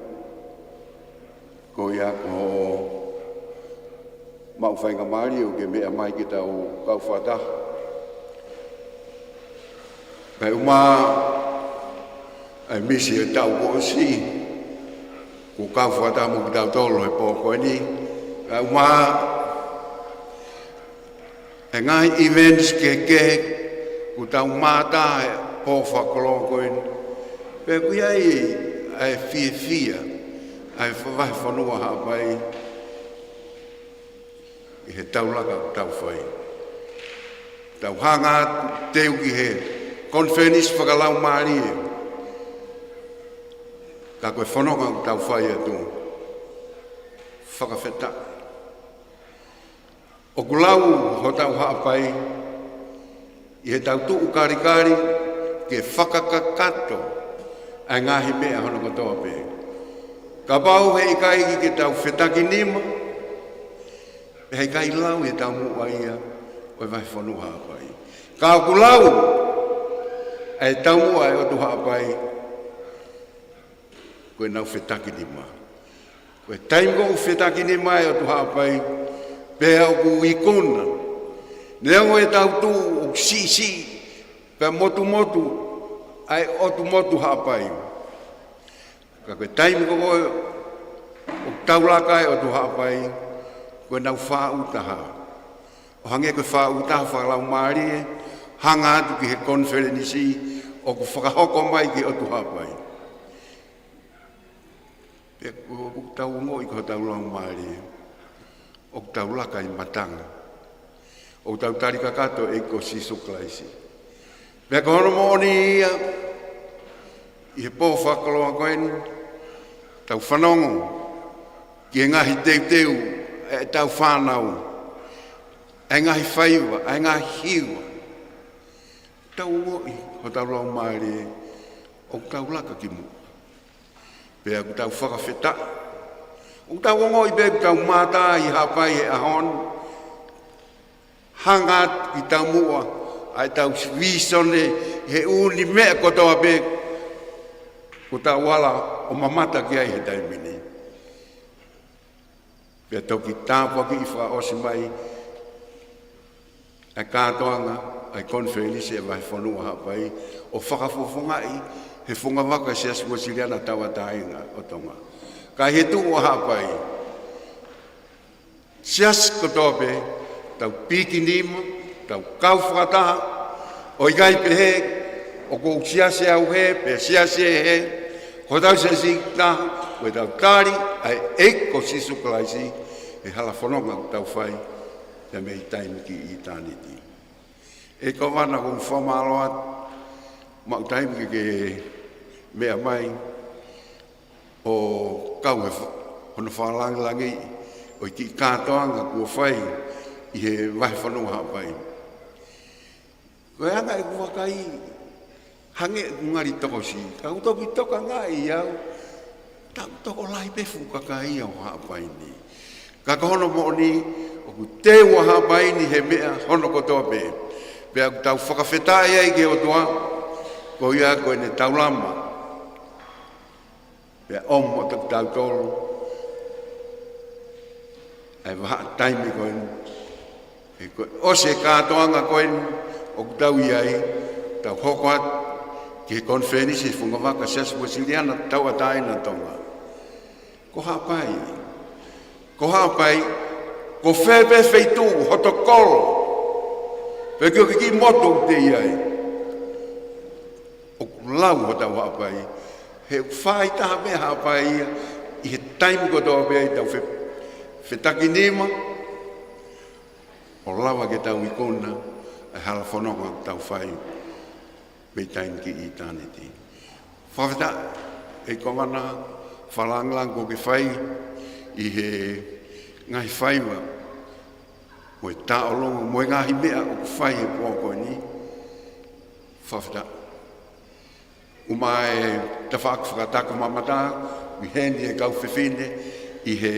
Ko ia ko hoʻo maʻu faingamālie ʻo ke meʻa mai ke tau kau fakataha. Kae ʻumaʻā ʻa e misi ʻo e taʻu kuo ʻosi, kuo kau fakataha mo kitautolu he pō ko eni. Kae ʻumaʻā e ngaahi events kehekehe kuo tau mātā he pō fakakoloa ko eni. Pea ʻoku ʻi ai ʻa e fiefia ʻa e vahefonua Haʻapai ʻi he taulaka ʻoku tau fai. Tau hanga atu ʻo teu ki he konifelenisi fakalaumālie, ka ko e fononga ʻoku tau fai atu, fakafetaʻi. ʻOku lau hotau Haʻapai ʻi heʻetau tuʻu kalikali ke fakakakato ʻa e ngaahi meʻa hono kotoa pē. Kapau he ʻikai ke tau fetakinima, pea he ʻikai lau ʻe he taumuʻa ia ʻo e vahefonua Haʻapai. Ka ʻoku lau ʻa e taumuʻa ʻo e ʻOtu Haʻapai, ko ʻenau fetakinima. Ko e taimi ko ē ʻoku fetakinima ai e ʻOtu Haʻapai, pea ʻoku ikuna. Neongo ʻetau tuʻu ʻoku siʻisiʻi pea motumotu ʻa e ʻotu motu Haʻapai, ka ko e taimi ko ē ʻoku taulaka ai e ʻOtu Haʻapai, ko ʻenau faʻu taha. ʻO hangē ko e faʻu taha fakalaumālie, hanga atu ki he konifelenisi ʻoku fakahoko mai ki he ʻOtu Haʻapai. Pea ʻoku tau ongoʻi ko hotau laumālie ʻoku tau laka ʻi matanga, ʻoku tau tali kakato e ʻEiki ko Sīsū Kalaisi. Pea ko hono moʻoni ia, ʻi he pō fakakoloa ko eni, tau fanongo ki he ngaahi teuteu ʻa ʻetau fānau, ʻa e ngaahi faiva, ʻa e ngaahi hiva. Tau ongoʻi hotau laumālie ʻoku tau laka ki muʻa. Pea ʻoku tau fakafetaʻi. ʻOku tau ongoʻi pē ʻoku tau mātā ʻi Haʻapai he ʻaho ni, hanga atu ki taumuʻa ʻa ʻetau vīsone he ʻū meʻa kotoa pē kuo tau ala ʻo mamata ki ai he taimi ni. Pea toki tāpuakiʻi fakaʻosi mai ʻa e kātoanga ʻa e konifelenisi ʻa e vahefonua Haʻapai, ʻo fakafofongaʻi he fungavaka Siasi Uēsiliana Tauʻatāina ʻo Tonga. Ka ʻi he tuʻu ʻa Haʻapai, siasi kotoa pē, tau pikinima, tau kau fakataha, ʻo ʻikai pehē ʻoku ou siasi au hē, pe siasi ē hē, ko hotau siasi taha, ko ʻetau tali ʻa e ʻEiki ko Sīsū Kalaisi he hala fononga ʻoku tau fai, pea mei taimi ki ʻitāniti. ʻEiki Kōvana, ʻoku ou fakamālō atu, maʻu taimi ke ke meʻa mai ʻo kau he fa-, hono fakalangilangiʻi ʻo e kiʻi kātoanga kuo fai ʻi he vahefonua Haʻapai. Ko e anga ʻeku vakai, hangē ʻoku ngali tokosiʻi, ka ʻoku toki tokangaʻi au, tau tokolahi pē fuʻu kakai ʻo Haʻapai ni. Ka ko hono moʻoni, ʻoku teu ʻa Haʻapai ni he meʻa hono kotoa pē. Pea ʻoku tau fakafetaʻi ai ki he ʻOtua, ko ia ko ʻene taulama. Pea ʻomi ʻo tautolu ʻa e vahaʻa taimi ko eni. He ko e ʻosi e kātoanga ko eni ʻoku tau ʻi ai, tau hoko atu ki he konifelenisi he fungavaka Siasi Uēsiliana Tauʻatāina Tonga. Ko Haʻapai. Ko Haʻapai, ko fē pē feituʻu, hoto kolo, pe ko e kiʻi motu ʻoku te ʻi ai, ʻoku lau hotau Haʻapai. He ʻoku fai taha pē Haʻapai ia ʻi he taimi kotoa pē ʻi heʻetau fe-, fetakinima, ʻo lava ke tau ikuna ʻa e hala fononga ʻoku tau fai mei taimi ki ʻitāniti. Fakafetaʻi, ʻEiki Kōvana, fakalāngilangi kuo ke fai ʻi he ngaahi faiva mo e tōʻonga mo e ngaahi meʻa ʻoku fai he pō ko eni. Fakafetaʻi. ʻUma e tafaʻaki fakatakimamata, ʻi heni e kau fefine ʻi he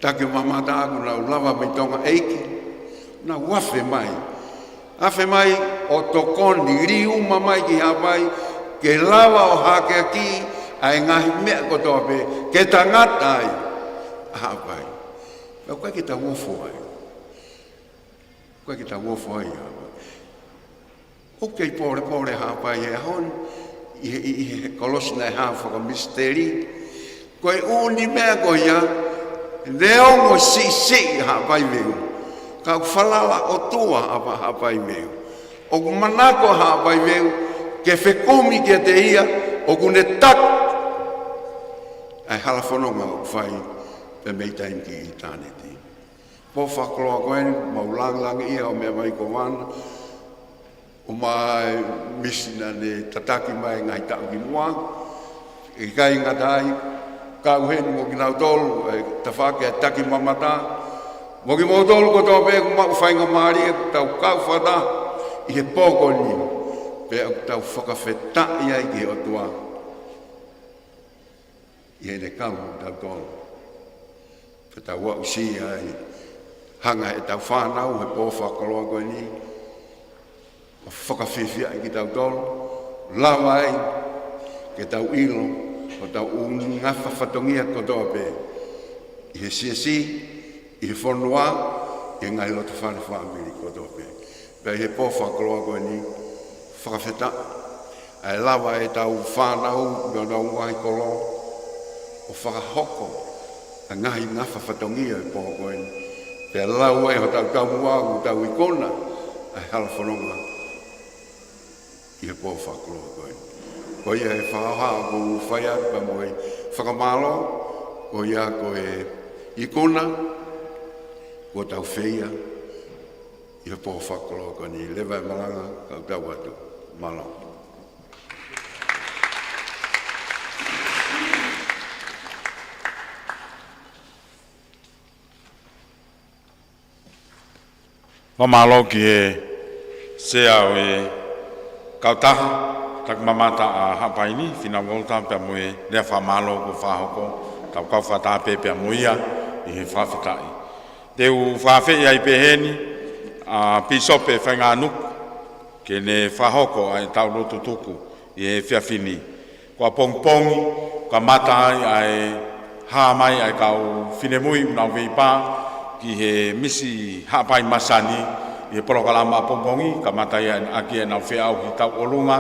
takimamata ʻoku nau lava mei Tonga ʻEiki, nau afe mai. Afe mai ʻo tokoni, liuma mai ki Haʻapai, ke lava ʻo hakeakiʻi ʻa e ngaahi meʻa kotoa pē, ke tangata ai ʻa Haʻapai. Pea ʻoku ʻikai ke tau ofo ai. ʻOku ʻikai ke tau ofo ai ʻa Haʻapai. ʻOku kei pōlepole Haʻapai he ʻaho ni, ʻi he, ʻi he, he kolosi naʻe hā fakamisiteli. Ko e ʻū meʻa ko ia, neongo siʻisiʻi Haʻapai Veu, ka ʻoku falala ʻOtua ʻa Haʻapai Veu. ʻOku manako Haʻapai Veu ke fekumi kiate ia, ʻoku ne taki ʻa e hala fononga ʻoku fai pē mei taimi ki ʻitāniti. Pō fakakoloa ko eni, mau lāngilangiʻia hoʻo meʻa mai Kōvana. ʻUma e misi naʻa ne tataki mai ngaahi taʻu ki muʻa. ʻIkai ngata ai, kau heni mo kinautolu, e tafaʻaki e takimamata, mo kimoutolu kotoa pē ʻoku maʻu faingamālie, tau kau fakataha ʻi he pō ko eni. Pea ʻoku tau fakafetaʻi ai ki he ʻOtua ʻi heʻene kau mo kitautolu. Pea tau aʻusia ai, hanga ʻe heʻetau fānau he pō fakakoloa ko eni ʻo fakafiefiaʻi kitautolu, lava ai ke tau ʻilo hotau ʻū ngafa fatongia kotoa pē ʻi he siasi, ʻi he fonua, ʻi he ngaahi loto fale fāmili kotoa pē. Pea ʻi he pō fakakoloa ko eni, fakafetaʻi ʻa e lava ʻetau fānau, ʻenau ngaahi kolo, ʻo fakahoko ʻa e ngaahi ngafa fatongia ʻi he pō ko eni. Pea lau ai hotau taumuʻa, ʻoku tau ikuna ʻa e hala fononga ʻi he pō fakakoloa ko eni. Ko ia e fakahoha ʻoku fai atu pea mo e fakamālō, ko ia ko e ikuna kuo tau feia ʻi he pō fakakoloa ko eni. Leva e malanga, kau tau atu. Mālō. Fakamālō ki he sea ʻo e kautaha takimamata ʻa Haʻapai ni, Fina Walter, pea mo e lea fakamālō kuo fakahoko, tau kau fakataha pē pea mo ia ʻi he fakafetaʻi. Te u fakaafeʻi ai pē heni ʻa Pīsope Faingānuku ke ne fakahoko ʻa ʻetau lotu tuku ʻi he efiafi ni. Ko ʻapongipongi, kamata ai ʻa e hā mai ʻa e kau finemui ʻoku nau veipā ki he misi Haʻapai Masani ʻi he polokalama ʻapongipongi, kamata ai ʻaki ʻenau feʻauhi tauʻolunga,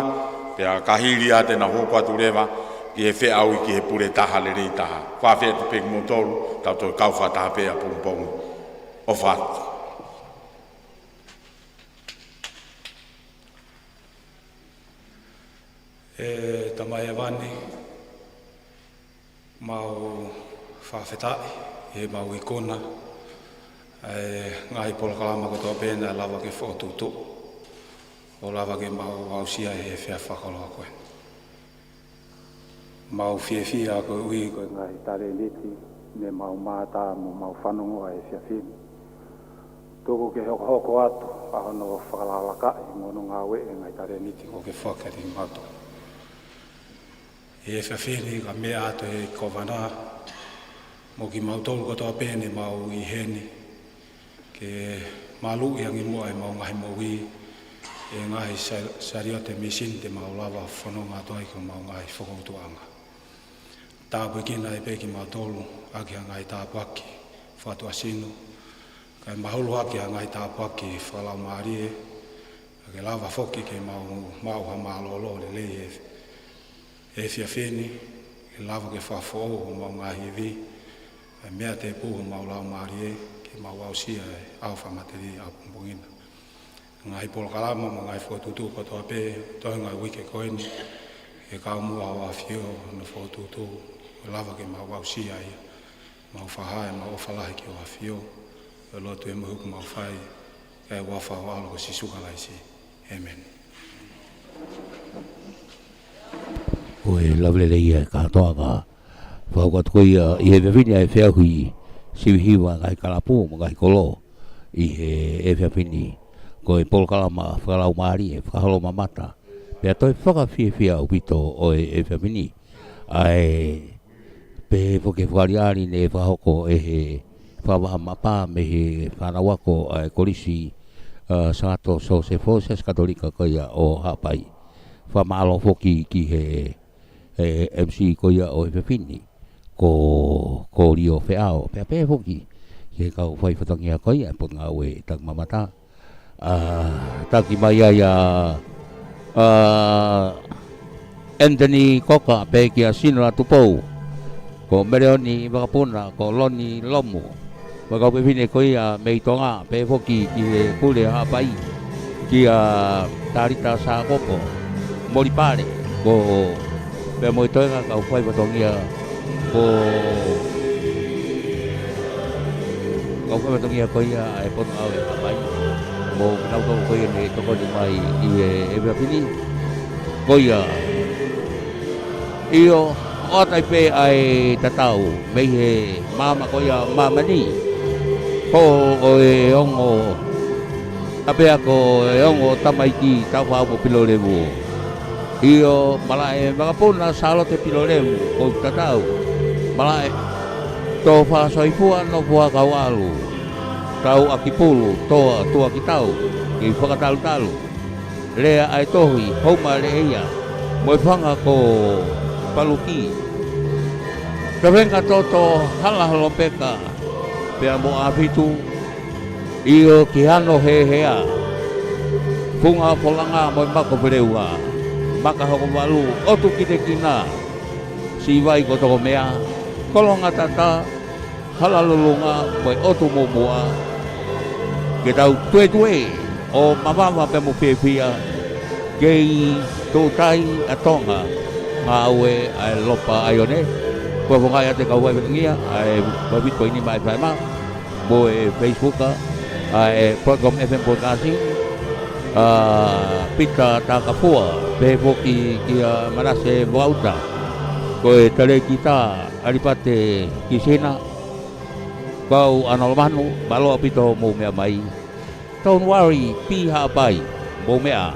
pea ka hili ia te nau hoko atu leva ki he feʻauhi ki he pule taha lelei taha. Fakaafeʻi atu pē kimoutolu, tau toe kau fakataha pē ʻapongipongi. ʻOfa atu. ʻE Tamai Hēvani, mau fakafetaʻi ʻi heʻemau ikuna ʻa e ngaahi polokalama kotoa pē naʻe lava ke fokotuʻutuʻu ʻo lava ke mau aʻusia ʻi he efiafi fakakoloa ko eni. Mau fiefia koeʻuhi ko e ngaahi talēniti ne mau mātā mo mau fanongo ai he efiafi ni. Tuku ke hokohoko atu ʻa hono fakalakalakaʻi mo hono ngāueʻi e ngaahi talēniti kuo ke foaki kiate kimautolu. ʻI he efiafi ni, kae meʻa atu ʻEiki Kōvana mo kimautolu kotoa pē ne mau ʻi heni, ke maluʻi ange muʻa ʻemau ngaahi moʻui ʻi he ngaahi sa-, saliote mīsini te mau lava fononga atu ai ki homau ngaahi fokoutuʻanga. Tāpuekina ai pē kimautolu ʻaki ha ngaahi tāpuaki Fatuasino, kae mahulu hake ʻa e ngaahi tāpuaki fakalaumālie, ke lava foki ke mau maʻu ha mālōlō lelei he efiafi ni, ke lava ke fakafoʻou homau ngaahi ivi, ʻa e meʻa tēpū homau laumālie, ke mau aʻusia e ʻaho fakamatelie ʻapongipongi na. Ngaahi polokalama mo e ngaahi fokotuʻutuʻu kotoa pē, toenga e uike ko eni, ke kau muʻa ʻa e ʻAfio ʻi hono fokotuʻutuʻu, ke lava ke mau aʻusia ia, mau fakahā e mau ʻofa lahi ki he ʻAfio, ʻo lotu e mohu ke mau fai, ʻi he huafa ho ʻAlo ko Sīsū Kalaisi. ʻĒmeni. Ko e lave lelei ia kātoa ka fakahoko atu ko ia ʻi he efiafi ni ʻa e feʻauhi sivi hiva ngaahi kalapu mo e ngaahi kolo ʻi he efiafi ni. Ko e polokalama fakalaumālie, fakaholo mamata, pea toe fakafiefia ʻaupito ʻo e efiafi ni. ʻA e pehē foki e fakaʻaliʻali ne fakahoko ʻe he fakavaha mapa mei he fānau ako ʻa e Kolisi, ʻa, Sangato Sosefo Siasi Katolika ko ia ʻo Haʻapai. Fakamālō foki ki he, he M C ko ia ʻo e efiafi ni, ko, ko Lio Feʻao, pea pehē foki ki he kau fai fatongia ko ia e Potungāue Takimamata. ʻA, taki mai ai ʻa, ʻa, Anthony Koka, pehē kia Sino Latupou, ko Meleoni Vakapuna, ko Loni Lomu, mo e kau fefine ko ia mei Tonga, pehē foki ki he Pule Haʻapai, kia Talita Sākopo, Molipale, ko pea mo e toenga kau fai fatongia, ko kau fai fatongia ko ia ʻa e Potungāue Haʻapai. Mo kinautolu ko ia ne tokoni mai ʻi he efiafi ni. Ko ia. ʻIo, ʻoatu ai pē ʻa e tatau, mei he maama ko ia māmani. Ko e ongo, ʻa pea ko e ongo tamaiki Taufaʻāhau mo Pilolevu. ʻIo, malaʻe Vakapuna Sālote Pilolevu, ko e tatau. Malaʻe Tofa Soifua Nofoa Kauʻalu, Tauʻakipulu Toa Tuakitau, kei fakatalutalu. Lea ʻa e tohi, Houma Leʻeia, mo e fanga ko Paluki. Kavenga Toto Hala Holopeka, pea mo ʻAfitu, ʻio ki Hano Hehea, Funga Folanga mo e Mako Feleua, Maka Hokovalu, ʻOtu Kitekina, Sivai ko Tokomea, Kolongatata, Halalulunga mo e ʻOtu Muʻomuʻa, ke tau tuetue ʻo mavava pea mo fiefia, kei tuʻutai ʻa Tonga, ngāue ʻa e Lopa ʻAione, ko e fongai ʻa e kau fai fatongia, ʻa e vavit ko eni mai fai ma, mo e Facebook, ʻa e Program F M Broadcasting, ʻa Pita Takafua, pehē foki kia Manase Vauta, ko e talēkita ʻAlipate Kisina, kau ʻAnolomanu, mālō ʻaupito mou meʻa mai. Don't worry, Pi Haʻapai, mou meʻa.